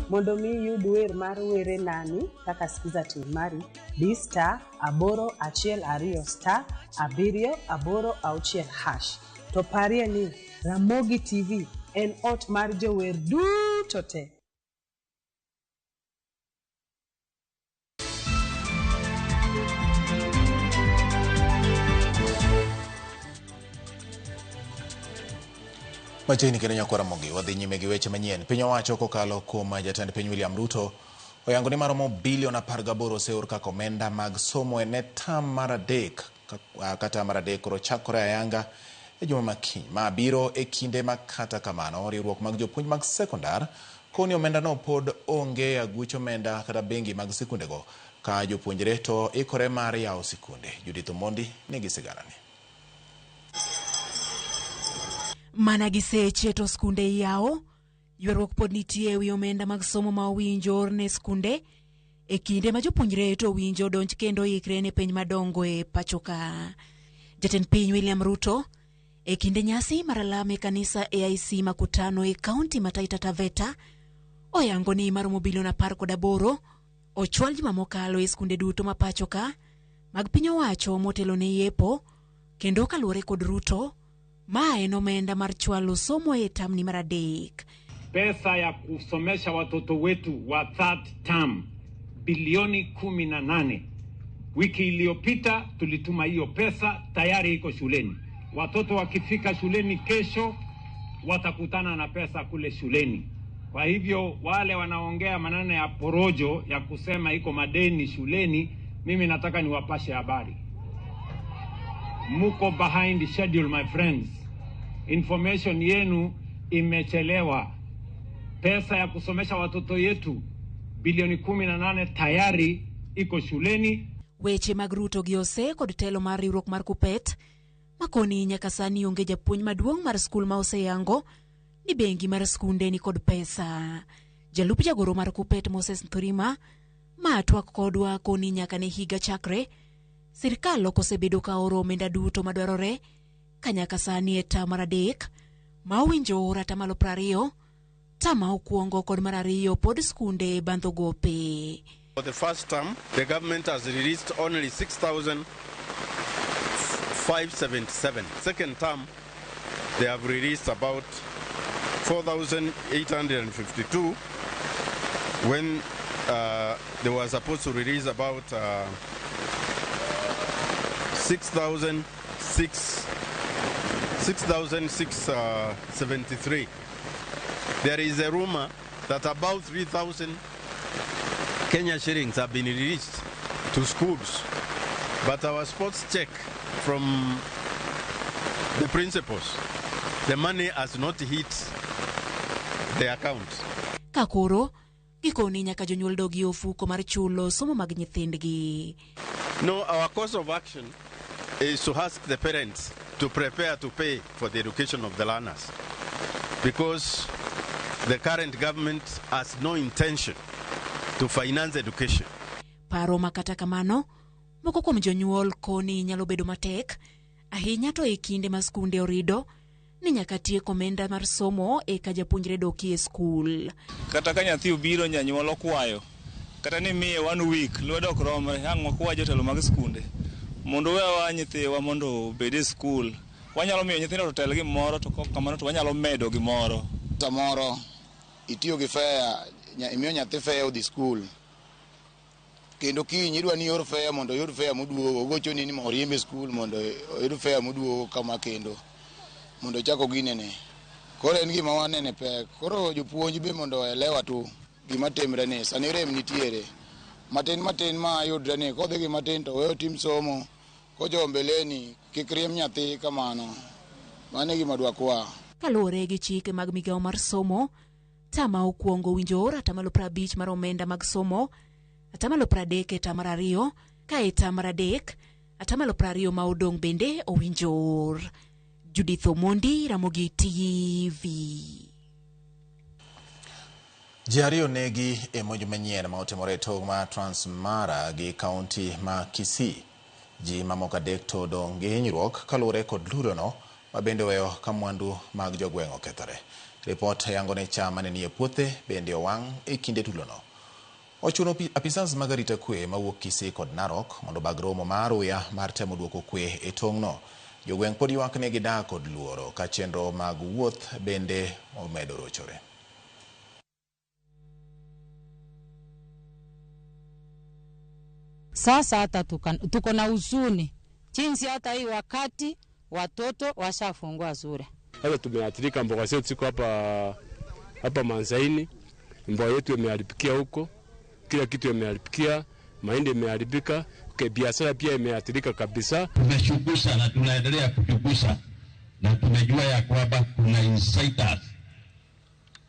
Speaker 6: Mondo mi iyud wer mar were nani kaka Skiza tune mari, di *812 *786 hash. To parie ni Ramogi TV en ot mar jower duto te.
Speaker 1: Machiegni kendo nyakwa Ramogi, wadhi nyime gi weche manyien. Piny owacho kokalo kuom jatend piny William Ruto oyango ni maromo bilion 18 oseor kaka omenda mag somo ne tam mar adek kata mar adek koro chakore ayanga e juma makiny. Ma biro e kinde ma kata kamano riwruok mag jopuonj mag sekondar koni omenda no pod onge aguch omenda kata bengi mag sikundego ka jopuonjre to ikore mar yawo sikunde. Judith Omondi nigi siganani.
Speaker 7: Mana gi seche to skunde yawo, ywaruok pod nitie ewi omenda mag somo ma owinjo or ne skunde e kinde ma jopuonjre to owinjo donj kendo ikre ne penj madongo e pacho ka. Jatend piny William Ruto e kinde nyasi mar alam e kanisa AIC Makutano e kaunti ma Taita Taveta oyango ni maromo bilion 18 ochwal juma mokalo e skunde duto ma pacho ka mag piny owacho motelo ne yepo, kendo kaluwore kod Ruto ma en omenda mar chwalo somo e tamni mar adek.
Speaker 8: Pesa ya kusomesha watoto wetu wa third term bilioni 18. Wiki iliyopita tulituma hiyo pesa, tayari iko shuleni. Watoto wakifika shuleni kesho watakutana na pesa kule shuleni. Kwa hivyo wale wanaongea maneno ya porojo ya kusema iko madeni shuleni, mimi nataka niwapashe habari. Muko behind schedule, my friends. Information yenu imechelewa. Pesa ya kusomesha watoto yetu bilioni 18 tayari iko shuleni.
Speaker 7: Weche mag Ruto gi ose kod telo mar riwruok mar Kupet makoni nyaka sani onge japuonj maduong' mar skul ma oseyango ni bengi mar skunde ni kod pesa. Jalup jagoro mar Kupet Moses Nthurima ma twak kodwa koni nyaka ne higa chakre sirikal ok osebedo ka oro omenda duto madwarore ka nyaka sani e tam mar adek ma owinjo or atamalo 20, tam ma okwongo kod mar ariyo pod skunde bandho gope.
Speaker 10: For the first term, the government has released only 6,577. Second term, they have released about 4,852 when they were supposed to release about 6,673. There is a rumor that about 3,000 Kenya shillings have been released to schools, but our sports check from the principals, the money has not hit the account.
Speaker 7: Kakoro Gikoni nyaka jonyuol dogi e ofuko mar chulo somo mag nyithindgi.
Speaker 10: No, our course of action is to ask the parents to prepare to pay for the education of the learners, because the current government has no intention to finance education.
Speaker 7: Paro ma kata kamano, moko kuom jonyuol koni nyalo bedo matek ahinya to e kinde ma skunde orido ni nyaka tiek omenda mar somo eka japuonjre doki e skul.
Speaker 4: Kata ka nyathi obiro janyuol okwayo kata ni miye 1 week lwedo ok romre, ang' wakwa jotelo mag skunde mondo wewa nyithiwa mondo obed e skul. Wanyalo miyo nyithindo to tel gimoro, to kok kamano to wanyalo medo gimoro.
Speaker 11: Samoro itiyo gi fea, imiyo nyathi fea odhi skul, kendo kiny idwa ni ior fea mondo oyud fea moduogo, ogochoni ni oriembe skul mondo oyud fea moduogo kama kendo mondo ochak oginene. Koro en gima wanene pek. Koro jopuonj be mondo oelewa tu gima timre ni sani rem nitiere matin matin ma yudre ni kodhi gi matin to weyo tim somo kochopo mbeleni kik riemb nyathi kamano. Mano e gima dwakwa.
Speaker 7: Kaluwore gi chike mag migawo mar somo, tama okwongo winjo or 50% mar omenda mag somo, 30% e tam mar 2, ka e tam mar 3, 20% ma odong' bende owinjo or. Judith Omondi, Ramogi TV.
Speaker 1: Ji ariyo negi e monj manyien ma otimore e tong' mar Transmara gi kaunti ma Kisii. Ji mamoko 3 to odong' gi hinyruok kaluwore kod lurono ma bende oweyo ka mwandu mag jogweng' okethore. Ripot yango ni cham mane nie puothe bende owang' e kinde tulono. Ochuno apisas mag arita kwe mawuok Kisii kod Narok mondo obag romo mar uya mar temo duoko kwe e tong'no. Jogweng' pod ywak ni gidak kod luoro ka chenro mag wuoth bende omedo rochore.
Speaker 12: Sasa hata tuko na huzuni jinsi hata hii wakati watoto washafungua shule.
Speaker 13: Sasa tumeathirika, mboga zetu ziko hapa Manzaini, mboga yetu imeharibikia huko, kila kitu imeharibikia, mahindi imeharibika, biashara pia imeathirika kabisa.
Speaker 14: Tumechunguza na tunaendelea kuchunguza na tumejua ya kwamba kuna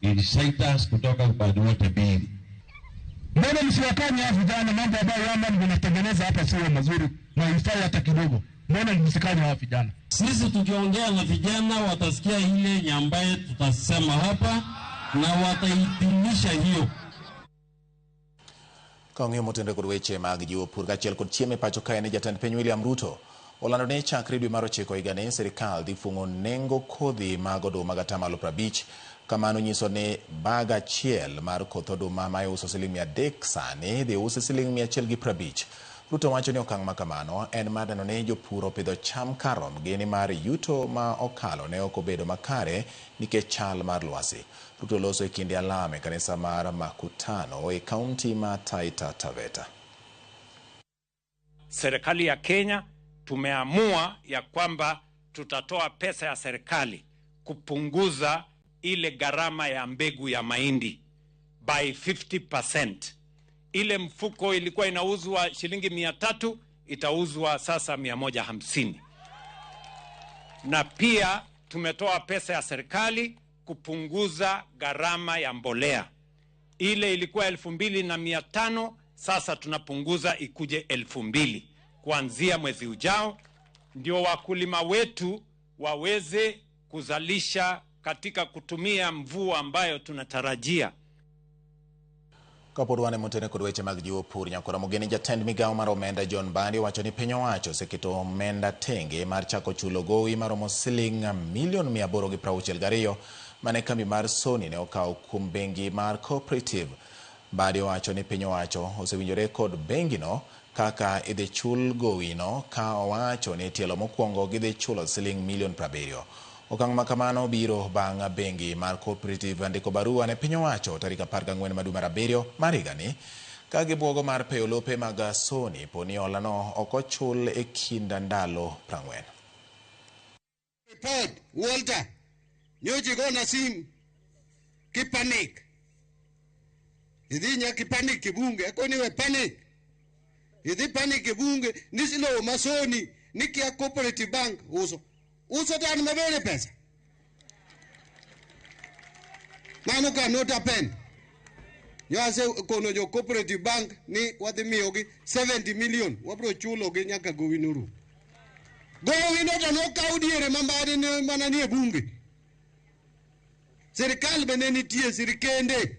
Speaker 14: inciters kutoka upande wote mbili.
Speaker 15: Mbona msiwakanye hao vijana mambo ambayo yama mnatengeneza hapa sio mazuri na haifai hata kidogo? Mbona msikanye hao vijana?
Speaker 14: Sisi tukiongea na vijana watasikia ile nyambaye tutasema hapa na wataidhinisha hiyo.
Speaker 1: Ka ong'eyo motenore kod weche mag jiwo pur kaachiel kod chiemo e pacho kae ni jatend piny William Ruto olando ni chakre dwe mar 9 higani sirikal dhi fung'o nengo kodhi mag oduma gi 50%. Kamano nyiso ni bag achiel mar koth oduma ma iuso siling 300 sani dhi usi siling 150. Ruto wacho ni okang' ma kamano en mar neno ni jopur opidho cham karomgi nimar yuto ma okalo ne ok obedo makare nikech chal mar lwasi. Ruto loso e kinde alam e kanisa mar Makutano e kaunti ma Taita Taveta.
Speaker 8: Serikali ya Kenya tumeamua ya kwamba tutatoa pesa ya serikali kupunguza ile gharama ya mbegu ya mahindi by 50%. Ile mfuko ilikuwa inauzwa shilingi 300 itauzwa sasa 150. Na pia tumetoa pesa ya serikali kupunguza gharama ya mbolea. Ile ilikuwa 2500 sasa tunapunguza ikuje 2000 kuanzia mwezi ujao, ndio wakulima wetu waweze kuzalisha katika kutumia mvua ambayo tunatarajia.
Speaker 1: Kapod wan e motenore kod weche mag jiwo pur, nyakora mogeni jatend migawo mar omenda John Mbadi owacho ni piny owacho oseketo omenda tenge mar chako chulo gowi maromo siling milion 862 mane kambi mar Sony ne okawo kuom bengi mar Cooperative. Mbadi owacho ni piny owacho osewinjore kod bengino kaka idhi chul gowino, ka owacho ni tielo mokwongo gidhi chulo siling milion 70. Okang' ma kamano biro bang' bengi mar Cooperative ndiko barua ne piny owacho tarik 14 mar dwe mar 7 mar higani ka gibuogo mar peyo lope mag Sony po ni holano ok ochul e kind ndalo 40.
Speaker 16: Report Walter nyochi gona sim ki panic idhi nyaka ipanic e bunge akoni we panic idhi panic e bunge ni lowo ma Sony ni kia Cooperative Bank uso uso to an mabere pesa mano cannot happen. Nyo kono jo Cooperative Bank ni wadhi miyogi 70 million, wabiro chulogi nyaka gowi norum. Gowi no to nokaw diere ma Mbadi ne mana nie bunge. Sirikal be ne nitie, sirikende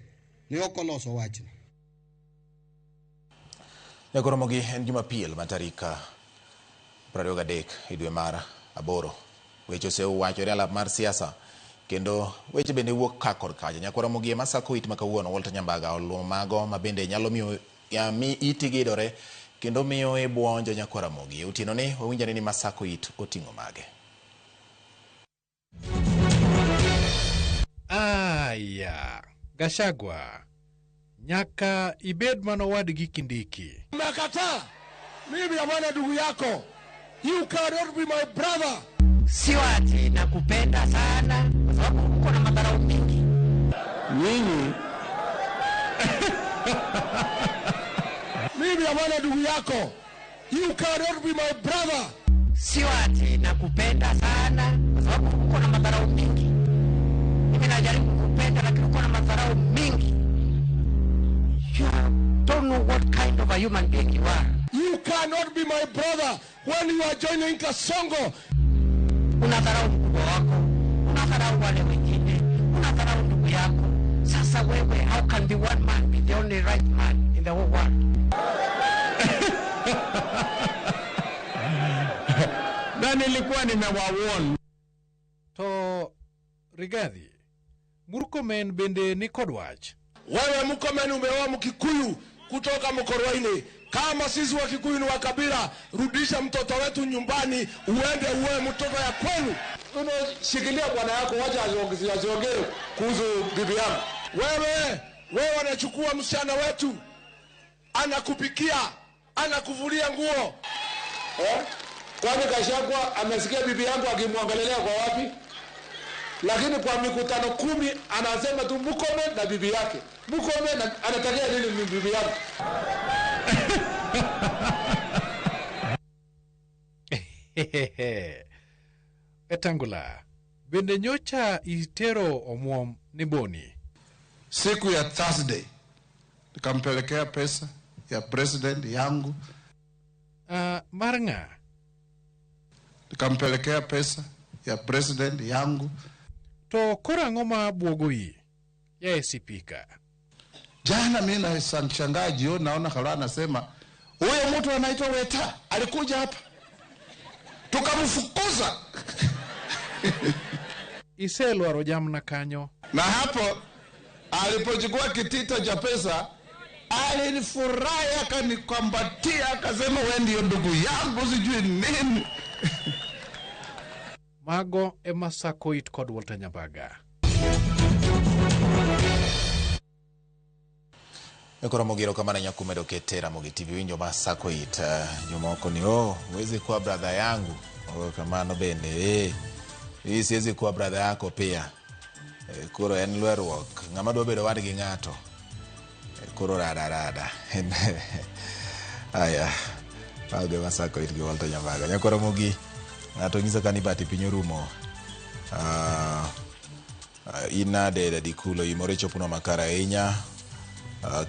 Speaker 16: ne ok oloso wachno.
Speaker 1: Nyakoromogi en Jumapil ma tarik 23 e dwe mar 8. Weche osewachore alap mar siasa kendo weche bende wuok ka kod kacha. Nyakoromogi ema sako it ma kawuono Walter Nyambaga oluwo mago ma bende nyalo miyo mi iti gidore kendo miyo ibuonjo Nyakoromogi. Otieno ni wawinjore ni masako it oting'o mage.
Speaker 2: Aya, Gachagua, nyaka ibed mana owadgi Kindiki.
Speaker 9: Umekataa. Mimi hapana ndugu yako. You cannot be my brother.
Speaker 17: Sio ati nakupenda sana kwa sababu uko na madharau mingi.
Speaker 9: Nyinyi. Mimi hapana ndugu yako. You cannot be my brother.
Speaker 17: Sio ati nakupenda sana kwa sababu uko na madharau mingi. Mimi najaribu kukupenda lakini uko na madharau mingi. You don't know what kind of a human being you are.
Speaker 9: You cannot be my brother when you are joining Kasongo.
Speaker 17: Unadharau mkubwa wako, unadharau wale wengine, unadharau ndugu yako. Sasa wewe, how can be one man be the only right man in the whole world?
Speaker 2: Na nilikuwa nimewawarn. To Rigathi, Murkomen bende ni kod wach.
Speaker 9: Wewe Murkomen umeoa Mkikuyu kutoka Mkorwaini. Kama sisi wa Kikuyu ni wa kabila, rudisha mtoto wetu nyumbani, uende uwe mtoto ya kwenu. Unashikilia bwana yako, wacha asiongee kuhusu bibi yangu. Wewe anachukua msichana wetu, anakupikia, anakuvulia nguo. Kwani Gachagua amesikia bibi yangu akimwangalia kwa wapi? Lakini kwa mikutano 10 anasema tu Murkomen na bibi yake. Murkomen anatakia nini bibi yangu?
Speaker 2: Wetangula, bende nyocha itero omuom ni Boni.
Speaker 9: Siku ya Thursday nikampelekea pesa ya president yangu.
Speaker 2: Mar ng'a?
Speaker 9: Nikampelekea pesa ya president yangu.
Speaker 2: To koro ang'o ma buogo iyi? Yaye sipika.
Speaker 9: Jana mimi nashangaa jioni naona Khalwa anasema huyo mtu anaitwa Weta alikuja hapa tukamfukuza.
Speaker 2: Iselwaro jamna kanyo.
Speaker 9: Na hapo alipochukua kitita cha pesa alinifurahi, akanikumbatia, akasema wewe ndio ndugu yangu sijui nini.
Speaker 2: Mago ema sako it kod Walter Nyambaga.
Speaker 1: Koro mogiro kamano nyakumedo kete Ramogi TV winjo ma sako it jomoko ni oh, huwezi kuwa brother yangu. Oh, kamano bende hii siwezi kuwa brother yako pia. Koro en lweruok. Ng'ama dwa bedo wadgi ng'ato. Koro rada rada. Aya. Mago ema sako it gi Walter Nyambaga. Nyakoro mogi ng'ato nyisa ka ni bati piny orumo. Inade dadikulo imore chopono makare ahinya.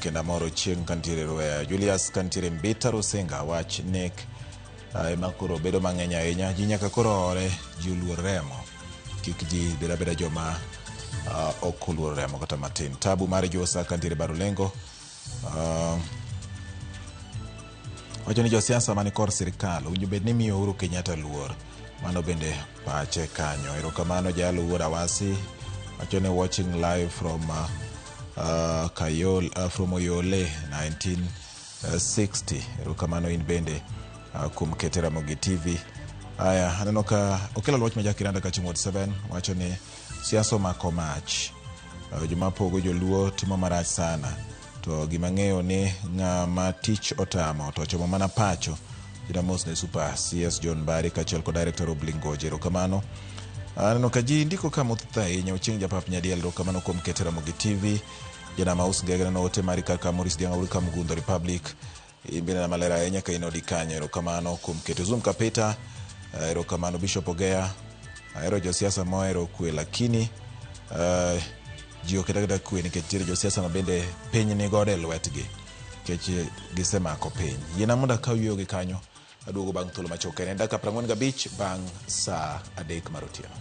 Speaker 1: Kendo amoro chieng' kantiere Rweya. Julius kantiere Mbita Rusinga wach nek ema koro bedo mang'eny ahinya. Ji nyaka koro ore, ji oluor remo. Kik ji bed abeda joma ok oluor remo kata matin. Tabu mar Josa kantiere Barulengo. Wacho ni josiasa mani kor sirikal owinjo bed ni miyo Uhuru Kenyatta luor. Mano bende pache kanyo. Erokamano jalo wuod Awasi. Wacho ni watching live from Kayol, from Oyole 1960. Erokamano in bende kuom kete Ramogi TV. Aya, aneno ka okelo wach ma Jakiranda Kachumod 7 wacho ni siasa omako mach. Joma pogo joluo timo marach sana. To gima ng'eyo ni ng'ama tich otamo to ochomo mana pacho. Jina mos ne Super CS John Mbari kaachiel kod Director Oblingoje. Erokamano. Aneno ka ji ndiko ka motho ahinya. Ochieng' Japap Nyadiel, erokamano kuom kete Ramogi TV. Jana Maus Ngege neno ote mari kaka Maurice Dianga Uri Kamgundo Republic. Imbene na maler ahinya ka in odi kanyo. Erokamano kuom keto Zoom Kapita. Erokamano Bishop Ogea. Ahero josiasa mohero kwe lakini Ji ok kata kwe nikech nitiere josiasa ma bende piny ni godo e lwetgi nikech gisemako piny. Yiena mondo akaw yueyo gi kanyo aduogo bang' thuolo machuok. En dakika 45 bang' saa 3 mar otieno.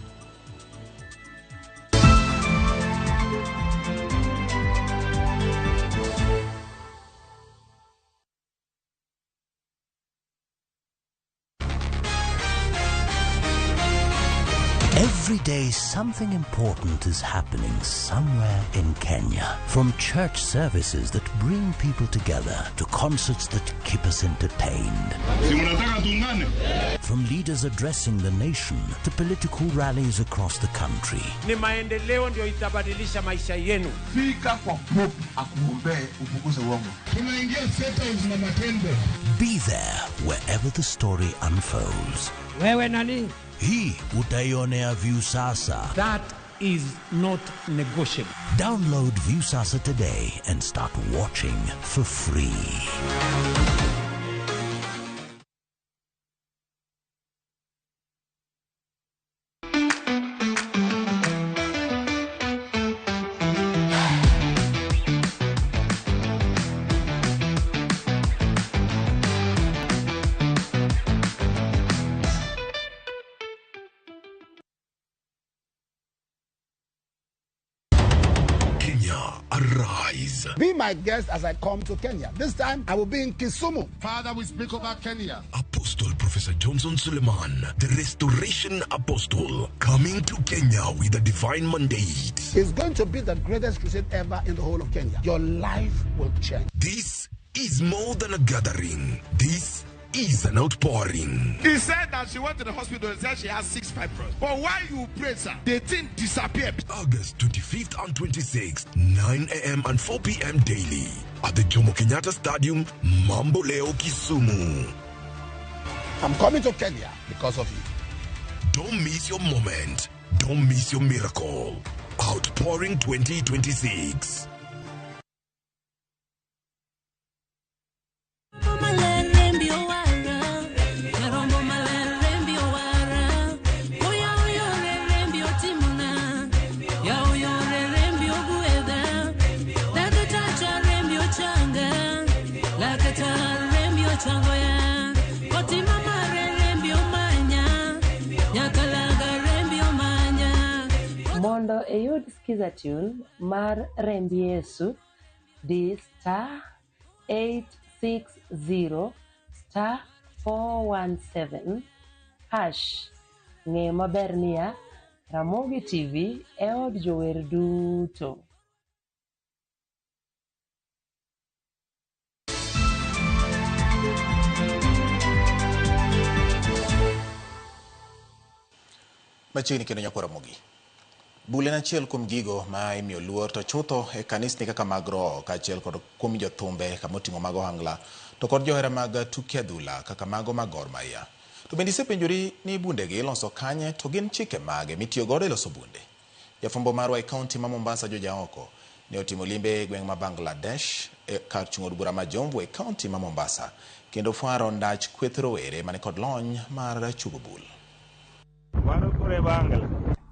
Speaker 18: Every day, something important is happening somewhere in Kenya. From church services that bring people together to concerts that keep us entertained.
Speaker 9: Si mnataka tuungane?
Speaker 18: From leaders addressing the nation to political rallies across the country.
Speaker 17: Ni maendeleo ndio itabadilisha maisha yenu.
Speaker 15: Fika kwa Pope akuombee upunguze uongo. Tunaingia State House na matembe.
Speaker 18: Be there wherever the story unfolds.
Speaker 17: Wewe nani?
Speaker 18: Hii utaionea Viusasa.
Speaker 8: That is not negotiable.
Speaker 18: Download Viusasa today and start watching for free.
Speaker 19: Kenya, arise.
Speaker 20: Be my guest as I come to Kenya. This time I will be in Kisumu.
Speaker 9: Father, we speak about Kenya.
Speaker 19: Apostle Professor Johnson Suleiman, the Restoration Apostle, coming to Kenya with a divine mandate.
Speaker 20: It's going to be the greatest crusade ever in the whole of Kenya. Your life will change.
Speaker 19: This is more than a gathering. This is an outpouring.
Speaker 9: He said that she went to the hospital and said she has 6 fibroids. But while you pray, sir, the thing disappeared.
Speaker 19: August 25th and 26th, 9 a.m. and 4 p.m. daily at the Jomo Kenyatta Stadium, Mamboleo, Kisumu.
Speaker 20: I'm coming to Kenya because of you.
Speaker 19: Don't miss your moment. Don't miss your miracle. Outpouring 2026.
Speaker 21: Mondo iyud skiza tune mar Remb Yesu, di star 860 star 417 hash. Ng'e maber niya, Ramogi TV e od jower duto.
Speaker 1: Machiegni kendo nyakwa Ramogi. Bul en achiel kuom gigo ma imiyo luor to chutho e kanisni kaka mag roho kaachiel kod kuom jothumbe kama oting'o mag ohangla to kod johera mag tuke adhula kaka mago mag Gor Mahia. To bende isepenjori ni bundegi iloso kanye to gin chike mage mitiyo godo e loso bunde? Jafwambo marwa e kaunti ma Mombasa George Aoko ne otimo limbe e gweng' ma Bangladesh e kar chung' od bura ma Jomvu e kaunti ma Mombasa kendo fwaro ndach kweth rowere mani kod lony mar chugo bul.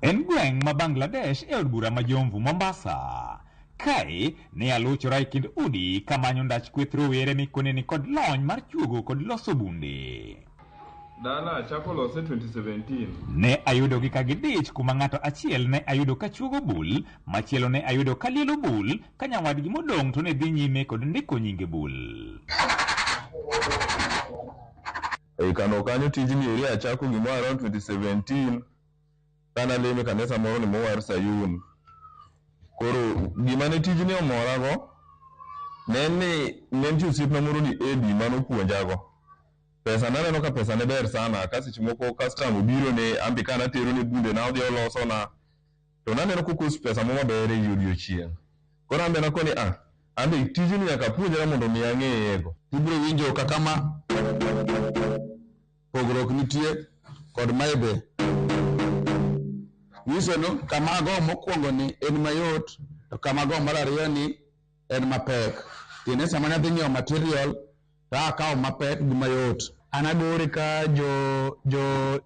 Speaker 22: En gweng' ma Bangladesh e od bura ma Jomvu, Mombasa. Kae ne aluchora e kind udi kamanyo ndach kweth rowere mikone ni kod lony mar chuogo kod loso bunde.
Speaker 23: Dala achako lose 2017.
Speaker 22: Ne ayudogi ka gidich kuma ng'ato achiel ne ayudo ka chuogo bul, machielo ne ayudo ka lielo bul, ka nyawadgi modong' to ne dhi nyime kod ndiko nyinge bul.
Speaker 23: E kano kanyo tijni eri achako gimoro around 2017 kana leme kanisa moro ni mowar Sayun. Koro gima ne tijni omorago ne en ni ne nitie osiepna moro ni Edi manopuonjago. Pesa naneno ka pesa ne ber sana ka seche moko customer obiro ne ambi ka natero ne bunde na odhi olosona to naneno kokos pesa mo maber e odiochieng'. Koro ambe nakoni ambe tijni nyaka apuonjra mondo mi ang'eyego.
Speaker 11: Ibiro winjo kaka ma pogruok nitie kod mae be. Nyiso ni kama ago mokwongo ni en mayot to kama ago mar ariyo ni en mapek. Tiende sama nyathi nyiewo material to akawo mapek gi mayot.
Speaker 27: An agore ka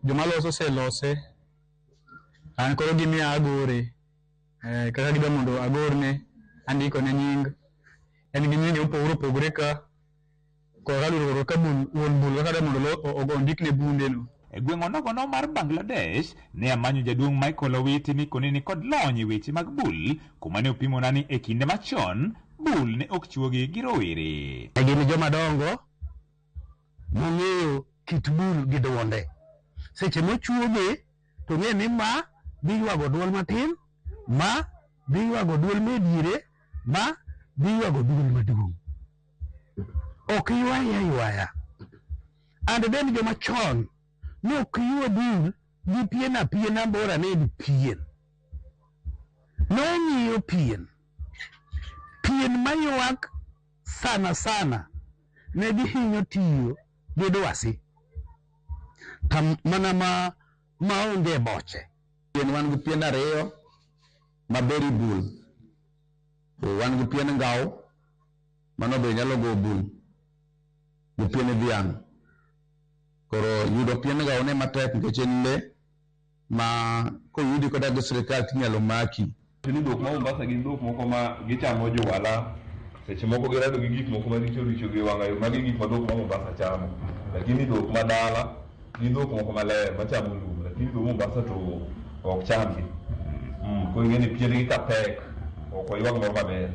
Speaker 27: joma loso oselose, an koro gimiya agore.
Speaker 3: Kaka gidwa mondo agorne, andiko ne nying. En gi nyinge mopogore opogore ka kod kaluwore ka bul wuon bul kaka dwa mondo ondikne bunde no.
Speaker 22: E gweng' onogono mar Bangladesh, ne amanyo jaduong' Michael Owiti mikone ni kod lony e weche mag bul, kuma ne opimona ni e kinde machon, bul ne ok chuogi gi rowere.
Speaker 5: Gin joma dongo mong'eyo kit bul gi duonde. Seche mochuoge to ng'e ni ma dhi ywago duol matin, ma dhi ywago duol mediere, ma dhi ywago duol maduong'. Ok ywaye aywaya. And then joma chon ne ok ywa bul gi pien apiena bora ne en pien. Nong'iyo pien. Pien maywak sana sana ne gihinyo tiyo gi dwasi. Tam mana ma maonge boche.
Speaker 6: Pien wan gi pien ariyo maberi bul. To wan gi pien ngao mano be nyalo go bul gi pien dhiang'. Koro yudo pien ngao ne matek nikech en le ma koyudi koda gi sirikal tinyalo maki.
Speaker 23: Ni dhok ma Mombasa gin dhok moko ma gichamo juala, seche moko girado gi gik moko maricho richo gi wang'ayo, magi gik ma dhok ma Mombasa chamo. Lakini dhok ma dala gin dhok moko maler machamo lum, lakini dhok Mombasa to ok chamgi. Koro ing'e ni piendgi ka pek, ok oywag moro maber.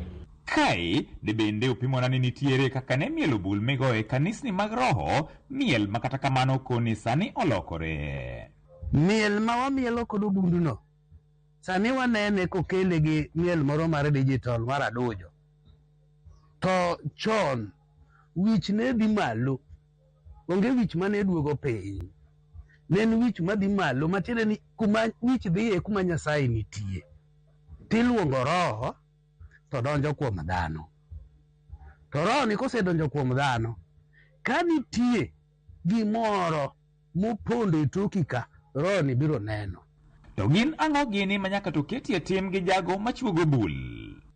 Speaker 22: Kae, de bende opimona ni nitiere kaka ne mielo bul migoyo e kanisni mag roho, miel ma kata kamano koni sani olokore.
Speaker 5: Miel ma wamielo kod obunduno, sani wanene kokele gi miel moro mar digital mar adujo. To chon, wich ne dhi malo, onge wich mane duogo piny. Ne en wich madhi malo, matiende ni kuma wich dhiye kuma Nyasaye nitie. Tiluongo roho to donjo kuom dhano. To roho ni kosedonjo kuom dhano, ka nitie gimoro mopondo e toki ka, roho ni biro neno.
Speaker 22: To gin ang'o gini ma nyaka to ketie tim gi jago machuogo bul?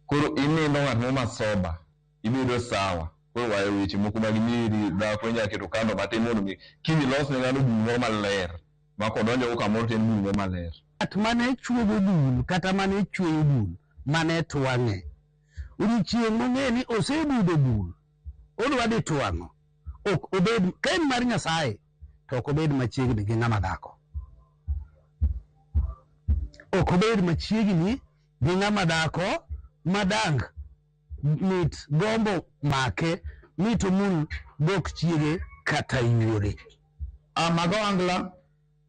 Speaker 23: Koro inindo ng'at moro masoba, ibedo sawa. Koro wayo weche moko mag nyiri, dhako inyalo keto kando matin mondo mi kiny ilos ne ng'ano bul moro maler. Ma kodonjo go kamoro to en bul moro maler.
Speaker 5: Ng'at mane chuogo bul kata mane chweyo bul, mane twang'e. Odiochieng' mong'e ni osebudo bul, odwa dhi twang'o, ok obed, ka en mar Nyasaye, to ok obed machiegni gi ng'ama dhako. Ok obed machiegni gi ng'ama dhako madang mit gombo make mit omul gok chiege kata yuore.
Speaker 6: Mago angla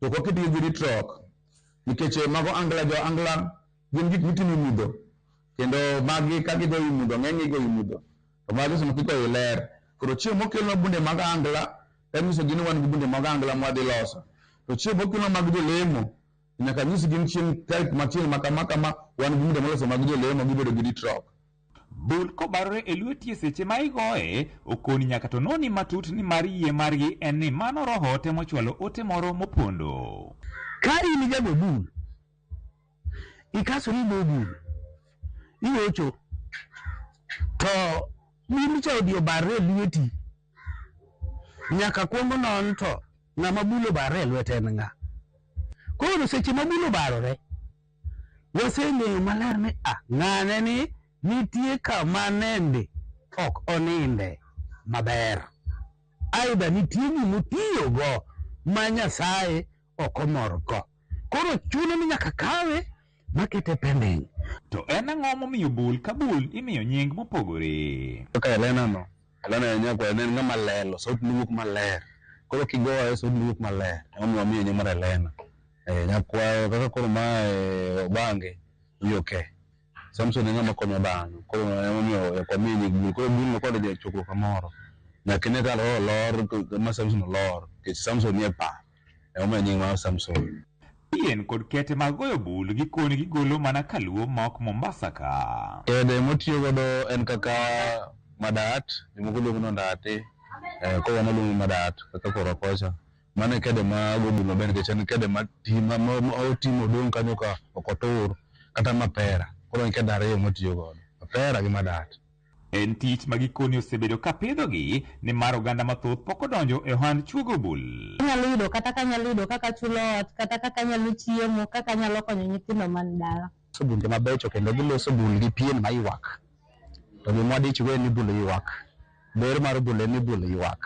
Speaker 6: to ok waketgi gi ritruok nikech mago angla jo angla gin gik mitimo e mudho kendo magi ka gigoyo e mudho ng'eny gigoyo e mudho to magi sama kigoyo ler. Koro chieng' mokelnwa bunde mag angla tanyisogi ni wan gi bunde mag angla mwadhi loso. To chieng' mokelnwa mag jolemo nyaka nyisgi ni chieng' tarik machieng' ma kama kama wan gi bunde moloso mag jolemo gibedo gi ritruok.
Speaker 22: Bul kobarore e lweti e seche ma igoye, okoni nyaka to noni matut ni mar yie margi en ni mano roho temo chwalo ote moro mopondo.
Speaker 5: Ka in jago bul, ikasori go bul, igocho, to bul cha odhi obarre e lweti, nyaka kuong non to ng'ama bul obarre e lwete en ng'a. Koro seche ma bul obarore, waseng'eyo maler ni ng'ane ni nitie kama nende ok oninde maber. Aidha nitie gimotiyogo ma Nyasaye ok omorgo. Koro chuno ni nyaka kawe makete pending.
Speaker 22: To en ang'o momiyo bul ka bul imiyo nying mopogore?
Speaker 6: Kaka Elena no, Elena en nyakwar ne en ng'ama lelo, sauti ne wuok maler. Koro kigoye sauti ne wuok maler. Emomiyo wamiye nying mar Elena. Nyakwayo kaka koro mae Obange, wiye. Samson en ng'ama konyo dhano. Koro emomiyo ok wamiye nying bul. Koro bul no kodhi e chokruok kamoro, nyaka ine ka roho olor ma Samson olor, nikech Samson nie par. Emomiyo nying mar Samson.
Speaker 22: Pien kod kete mag goyo bul gikoni gigolo mana kaluo ma ok Mombasa ka.
Speaker 6: Kede motiyo godo en kaka madat, jomoko luongo ni ondati, koro wan waluongo ni madat kaka korwa kocha. Mano e kede ma go bul maber nikech en kede ma otimo odong' kanyo ka ok otur kata mapera. Koro en kede ariyo motiyo godo, mapera gi madat.
Speaker 22: En tich ma gikoni osebedo ka pidhogi nimar oganda mathoth pok odonjo e ohand chuogo bul.
Speaker 10: Anyalo yudo kata ka anyalo yudo kaka achulo ot, kata kaka anyalo chiemo, kaka anyalo konyo nyithindo man dala.
Speaker 4: Loso bunde mabecho kendo giloso bul gi pien ma ywak. To gima wadichgo en ni bul ywak. Ber mar bul en ni bul ywak.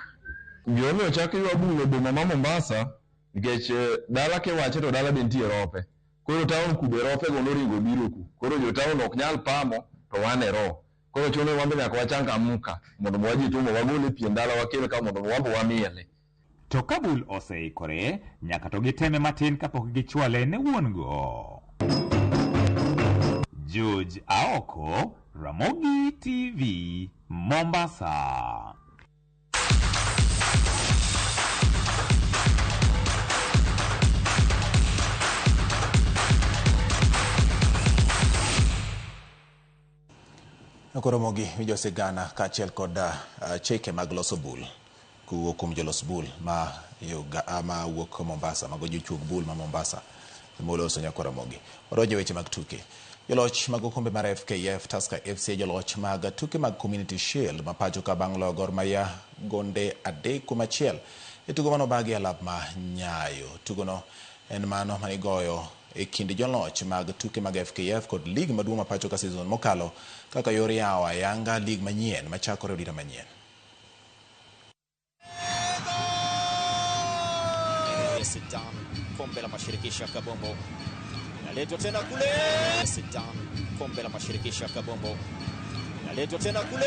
Speaker 23: Gimomiyo ochak ywa bul e boma ma Mombasa nikech dala kiwache to dala be nitie rope. Koro town ku be rope go noringo obiro ku. Koro jo town ok nyal pamo to wan e ro. Koro chuno ni wan be nyaka wachangamka mondo mi wajitumo wagol e pien dala wakel ka mondo wan be wamiele.
Speaker 22: To ka bul oseikore, nyaka to giteme matin kapok gichwale ne wuon go. George Aoko, Ramogi TV, Mombasa.
Speaker 1: Koromogi winjo sigana kaachiel kod chike mag loso bul kowuok kuom jolos bul ma ma wuok Mombasa, mago jochuog bul ma Mombasa moloso nyaka Ramogi. Wadonjo e weche mag tuke. Joloch mag okombe mar FKF Tusker FC joloch mag tuke mag Community Shield ma pacho ka bang' loyo Gor Mahia gonde 3-1 e tugo manobagi e alap ma Nyayo. Tugono en mano manigoyo e kind joloch mag tuke mag FKF kod lig maduong' ma pacho ka season mokalo kaka yor yawo ayanga lig manyien machakore odira manyien.
Speaker 7: Sit down, kombe la mashirikisho ya Kabombo inaletwa tena kule. Sit down, kombe la mashirikisho ya Kabombo inaletwa tena kule.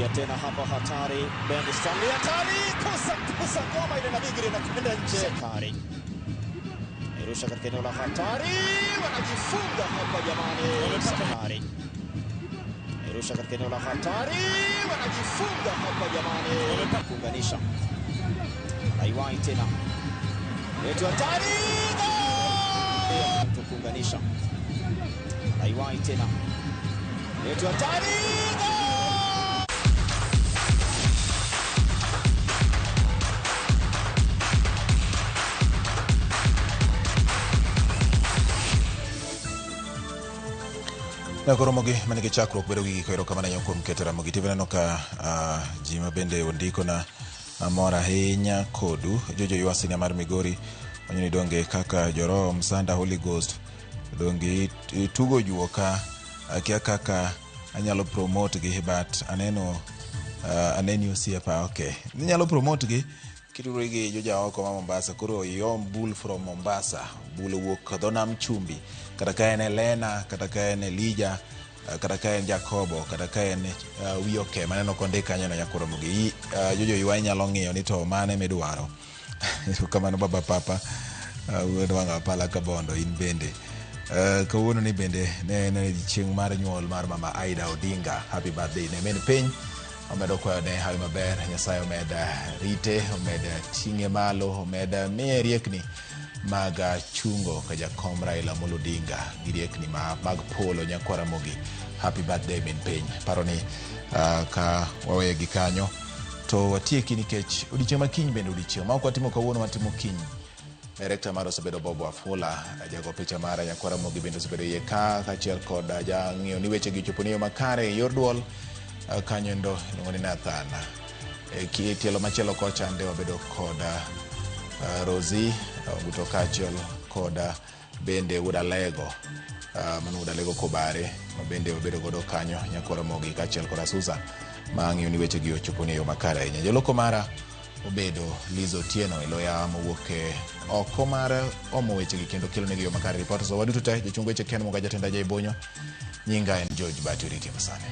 Speaker 7: Ya tena hapa hatari, Ben Stanley hatari, kosa kosa ngoma ile na bigiri na kwenda nje. Hatari. Irusha katika eneo la hatari, wanajifunga hapa jamani. Hatari. Irusha katika eneo la hatari, wanajifunga hapa jamani. Kuunganisha. Aiwai tena. Letu hatari. Gol! Kuunganisha. Aiwai tena. Letu hatari. Gol!
Speaker 1: Koromogi manigi chakruok bedo gi giko. Erokamano ahinya kuom keto Ramogi TV. Aneno ka ji ma bende ondiko na amor ahinya kodu. Jojo ywa sinya mar Migori wanyo ni donge kaka joroho Msanda Holy Ghost donge itugo juoka akia kaka anyalo promote gi but aneno aneni osiepa. Okay, inyalo promote gi kitudori gi joja oko ma Mombasa. Koro iom bul from Mombasa, bul owuok dho nam chumbi, kata ka en Elena, kata ka en Elija, kata ka en Jacobo, kata ka en Wioke maneno kondik kanyo no nyakoromogi. Jojo ywa inyalo ng'iyo ni to mane midwaro. Erokamano baba papa wuod wang' apala kabondo in bende. Kawuono ni bende ne en chieng' mar nyuol mar mama Aida Odinga. Happy birthday ne min piny. Omedo kwayo ne hawi maber, Nyasaye omed rite, omed ting'e malo, omed miye riekni mag chungo ka jakom Raila Amolo Odinga gi riekni mag polo nyakwar Ramogi. Happy birthday min piny. Paro ni ka waweye gi kanyo to watieki nikech odiochieng' ma kiny bende odiochieng' ma ok watimo kawuono watimo kiny. Director mar osebedo Bob Wafula, jago picha mara nyakwar Ramogi bende osebedo iye ka kaachiel kod jang'iyo ni weche gi ochopo ni yo makare e yor duol kanyo endo iluongo ni Nathan. E tielo machielo kocha nde wabedo kod Rosie Oguto kaachiel kod bende Wuod Alego, mano Wuod Alego Kobare ma bende wabedo godo kanyo nyakwar Ramogi kaachiel kod Asusa ma ng'iyo ni weche gi ochopo ni yo makare ahinya. Joloko mara obedo Liz Otieno e loya mowuok e oko mar omo weche gi kendo kelo negi yo makare. Reporters waduto te, jochung weche Ken Muga, jatend Ajay Bonyo, nyinga en George Bati, oriti masani.